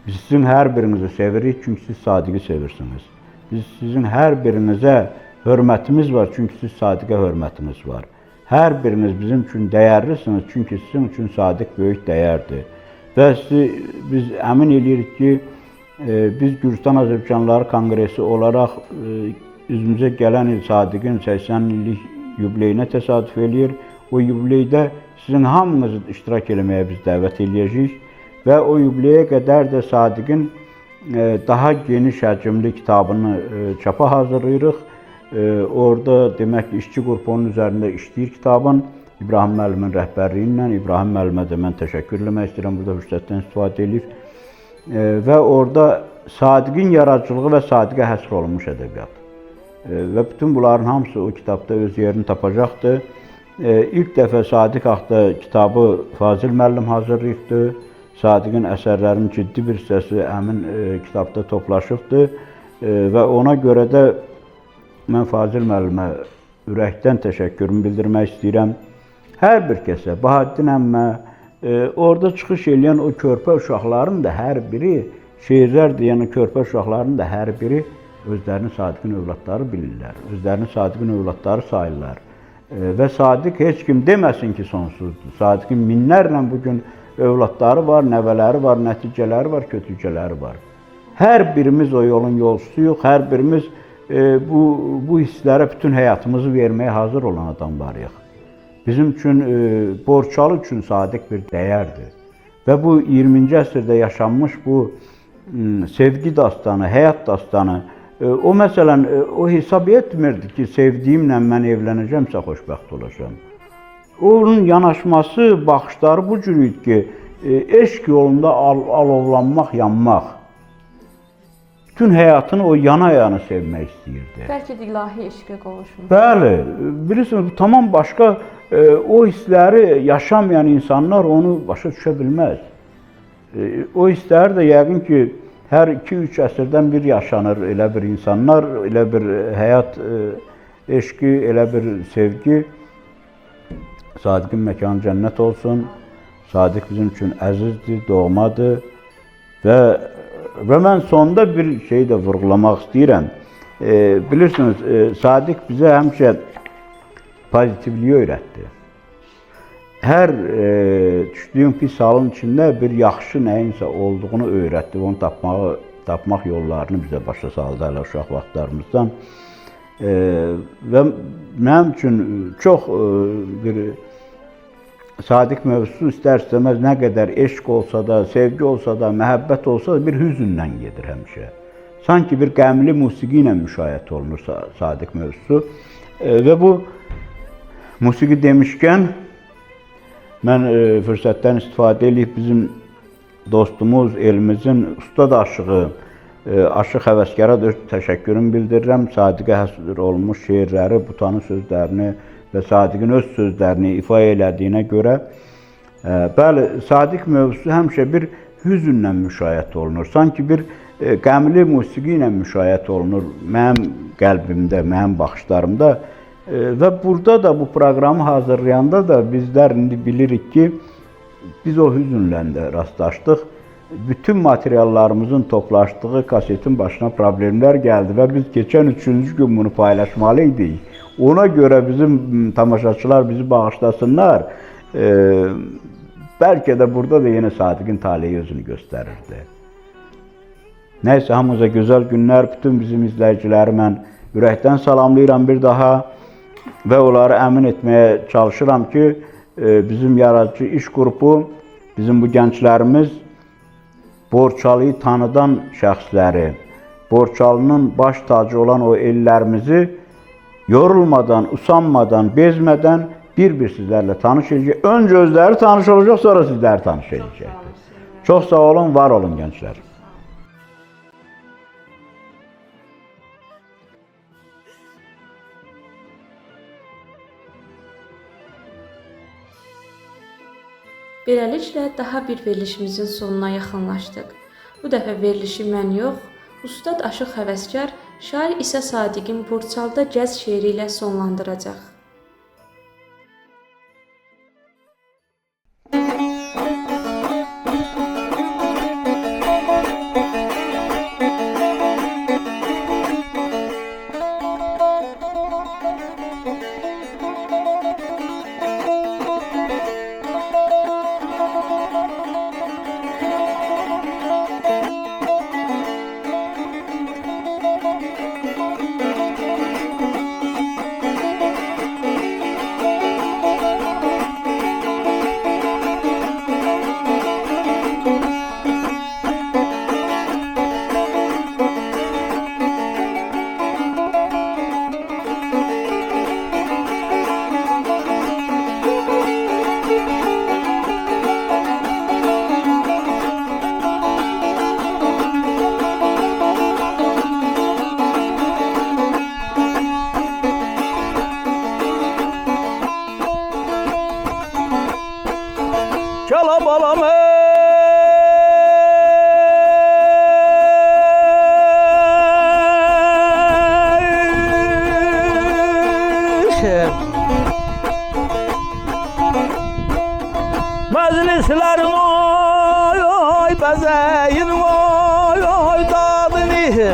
biz sizin hər birinizi sevirik, çünki siz Sadiqi sevirsiniz. Biz sizin hər birinizə hörmətimiz var, çünki siz Sadiqə hörmətiniz var. Hər biriniz bizim üçün dəyərlisiniz, çünki sizin üçün Sadiq böyük dəyərdir. Və sizi, biz əmin eləyirik ki, biz Gürcüstan Azərbaycanlıları Konqresi olaraq üzümüzə gələn il Sadiqin 80 illik yubileyinə təsadüf eləyir. O yubileydə sizin hamınızı iştirak eləməyə biz dəvət eləyəcəyik və o yubileyə qədər də Sadiqin daha geniş həcmli kitabını çapa hazırlayırıq. Orada demək ki, işçi qrupu onun üzərində işləyir kitabın. İbrahim müəllimin rəhbərliyi ilə. İbrahim müəllimə də mən təşəkkür eləmək istəyirəm, burada fürsətdən istifadə edib. Və orada Sadiqin yaradıcılığı və Sadiqə həsr olunmuş ədəbiyyat. Və bütün bunların hamısı o kitabda öz yerini tapacaqdır. İlk dəfə Sadiq haqda kitabı Fazil müəllim hazırlayıbdır. Sadiqin əsərlərinin ciddi bir hissəsi həmin kitabda toplaşıbdır və ona görə də mən Fazil müəllimə ürəkdən təşəkkürümü bildirmək istəyirəm. Hər bir kəsə, Bahaddin əmmə, orada çıxış eləyən o körpə uşaqların da hər biri, şeirlər deyən o körpə uşaqların da hər biri özlərini Sadiqin övladları bilirlər, özlərini Sadiqin övladları sayırlar. Və Sadiq heç kim deməsin ki, sonsuzdur. Sadiqin minlərlə bugün övladları var, nəvələri var, nəticələri var, kötücələri var. Hər birimiz o yolun yolçusuyuq, hər birimiz bu hisslərə bütün həyatımızı verməyə hazır olan adamlarıyıq. Bizim üçün, Borçalı üçün Sadiq bir dəyərdir. Və bu 20-ci əsrdə yaşanmış bu sevgi dastanı, həyat dastanı, o məsələn, o hesab etmirdi ki, sevdiyimlə mən evlənəcəmsə xoşbəxt olacağam. Onun yanaşması, baxışları bu cür idi ki, eşq yolunda alovlanmaq, yanmaq. Bütün həyatını o yana-yana sevmək istəyirdi. Bəlkə də ilahi eşqə qovuşmuş. Bəli, bilirsiniz, tamam başqa o hissləri yaşamayan insanlar onu başa düşə bilməz. O hissləri də yəqin ki, hər 2-3 əsrdən bir yaşanır elə bir insanlar, elə bir həyat eşqi, elə bir sevgi. Sadiqin məkanı cənnət olsun. Sadiq bizim üçün əzizdir, doğmadır və mən sonda bir şeyi də vurğulamaq istəyirəm. Bilirsiniz, Sadiq bizə həmişə pozitivliyi öyrətdi. Hər düşdüyün pis halın içində bir yaxşı nəyinsə olduğunu öyrətdi. Onu tapmaq yollarını bizə başa saldı hələ uşaq vaxtlarımızdan. Və mənim üçün çox bir Sadiq mövzusu istər-istəməz nə qədər eşq olsa da, sevgi olsa da, məhəbbət olsa da bir hüzünlə gedir həmişə. Sanki bir qəmli musiqi ilə müşayiət olunur Sadiq mövzusu. Və bu musiqi demişkən, mən fürsətdən istifadə edib bizim dostumuz, elimizin ustad aşığı, Aşıq Həvəskara da təşəkkürümü bildirirəm. Sadiqə həsr olunmuş şeirləri, Butanın sözlərini və Sadiqin öz sözlərini ifa elədiyinə görə, bəli, Sadiq mövzusu həmişə bir hüzünlə müşayiət olunur. Sanki bir qəmli musiqi ilə müşayiət olunur mənim qəlbimdə, mənim baxışlarımda. Və burada da bu proqramı hazırlayanda da bizlər indi bilirik ki, biz o hüzünlə də rastlaşdıq. Bütün materiallarımızın toplaşdığı kasetin başına problemlər gəldi və biz keçən 3-cü gün bunu paylaşmalı idik. Ona görə bizim tamaşaçılar bizi bağışlasınlar. Bəlkə də burada da yenə Sadiqin taleyi özünü göstərirdi. Nəysə, hamınıza gözəl günlər. Bütün bizim izləyiciləri mən ürəkdən salamlayıram bir daha və onları əmin etməyə çalışıram ki, bizim yaradıcı iş qrupu, bizim bu gənclərimiz Borçalıyı tanıdan şəxsləri, Borçalının baş tacı olan o ellərimizi yorulmadan, usanmadan, bezmədən bir-bir sizlərlə tanış edəcək. Öncə özləri tanış olacaq, sonra sizləri tanış edəcəkdir. Çox sağ olun, var olun gənclər. Beləliklə, daha bir verilişimizin sonuna yaxınlaşdıq. Bu dəfə verilişi mən yox, Ustad Aşıq Həvəskar, şair İsa Sadiqin Borçalıda Gəz şeiri ilə sonlandıracaq. bəzəyin oy oy dadını.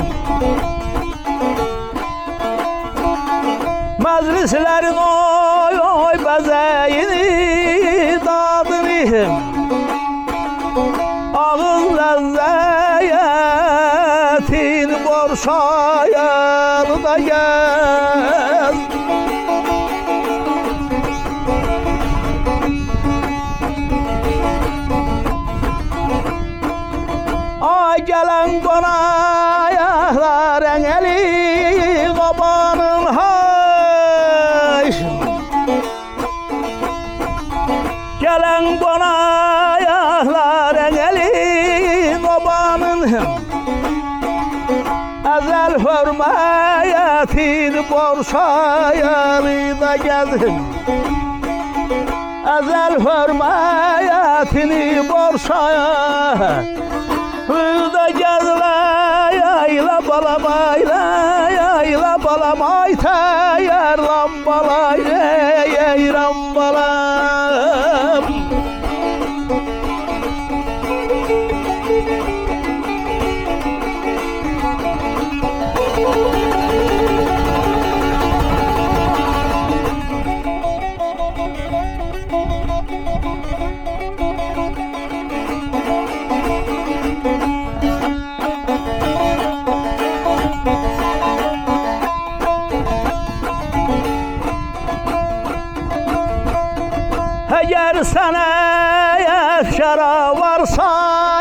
Məclislərin oy oy bəzəyini dadını. Ağız ləzzətin borşayalı da gəl. Ay gələn qonaqlar əli qabanın hay. Gələn qonaqlar əli qabanın. Əzəl hörmətin borşayalı da gəzim. Əzəl hörmətini borşaya. Hüda gəzlə yayla balam ayla yayla balam ay təyər lambalay yeyram balam. Əgər sənə şəra varsa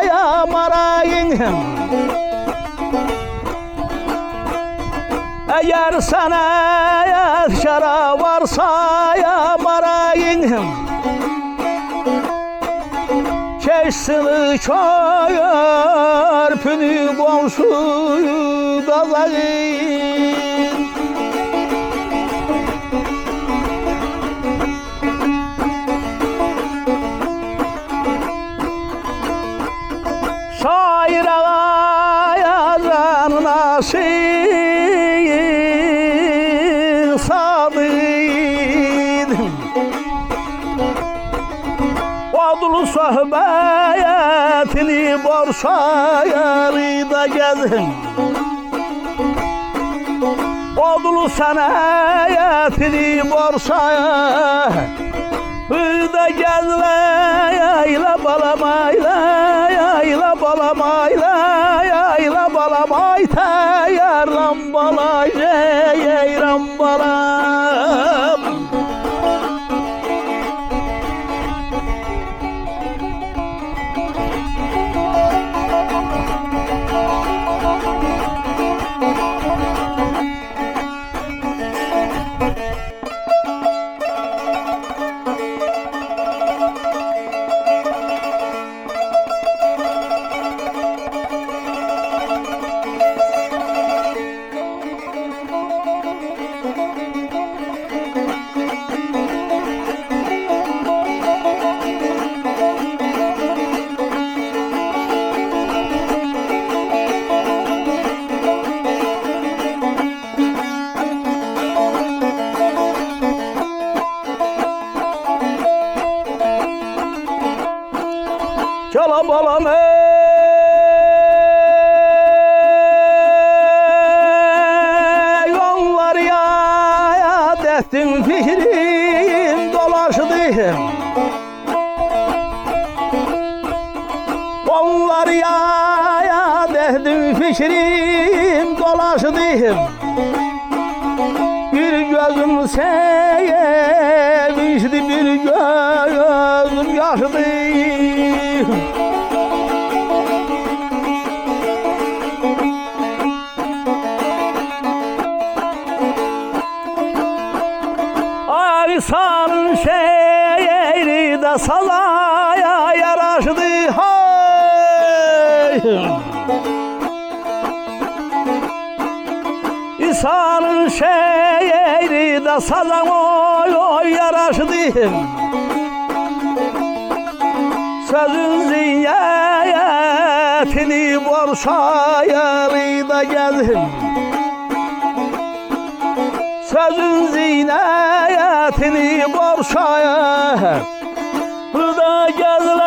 ya marayın. Əgər sənə şəra varsa ya marayın. Keçsin körpünü qonşu qazayın. Şair ağayan aşık sadık. Odlu söhbətini borşayalı da gəzin. Odlu sənəyətini borşaya. Hüda gəzlə yayla balam ayla yayla balam ayla yayla balam ay təyər lambalay yeyram balam. Çala balam ey, onlar ya dəstin fikrin dolaşdı. Onlar ya dəstin fikrin dolaşdı. Bir gözüm sevmişdi, bir gözüm yaşdı. İsa'nın şehri de salaya yaraşdı hay. İsa'nın şehri de salaya oy yaraşdı. Sözün ziynetini borşayalı da gezim. Sözün ziynetini borşaya. Burada gezle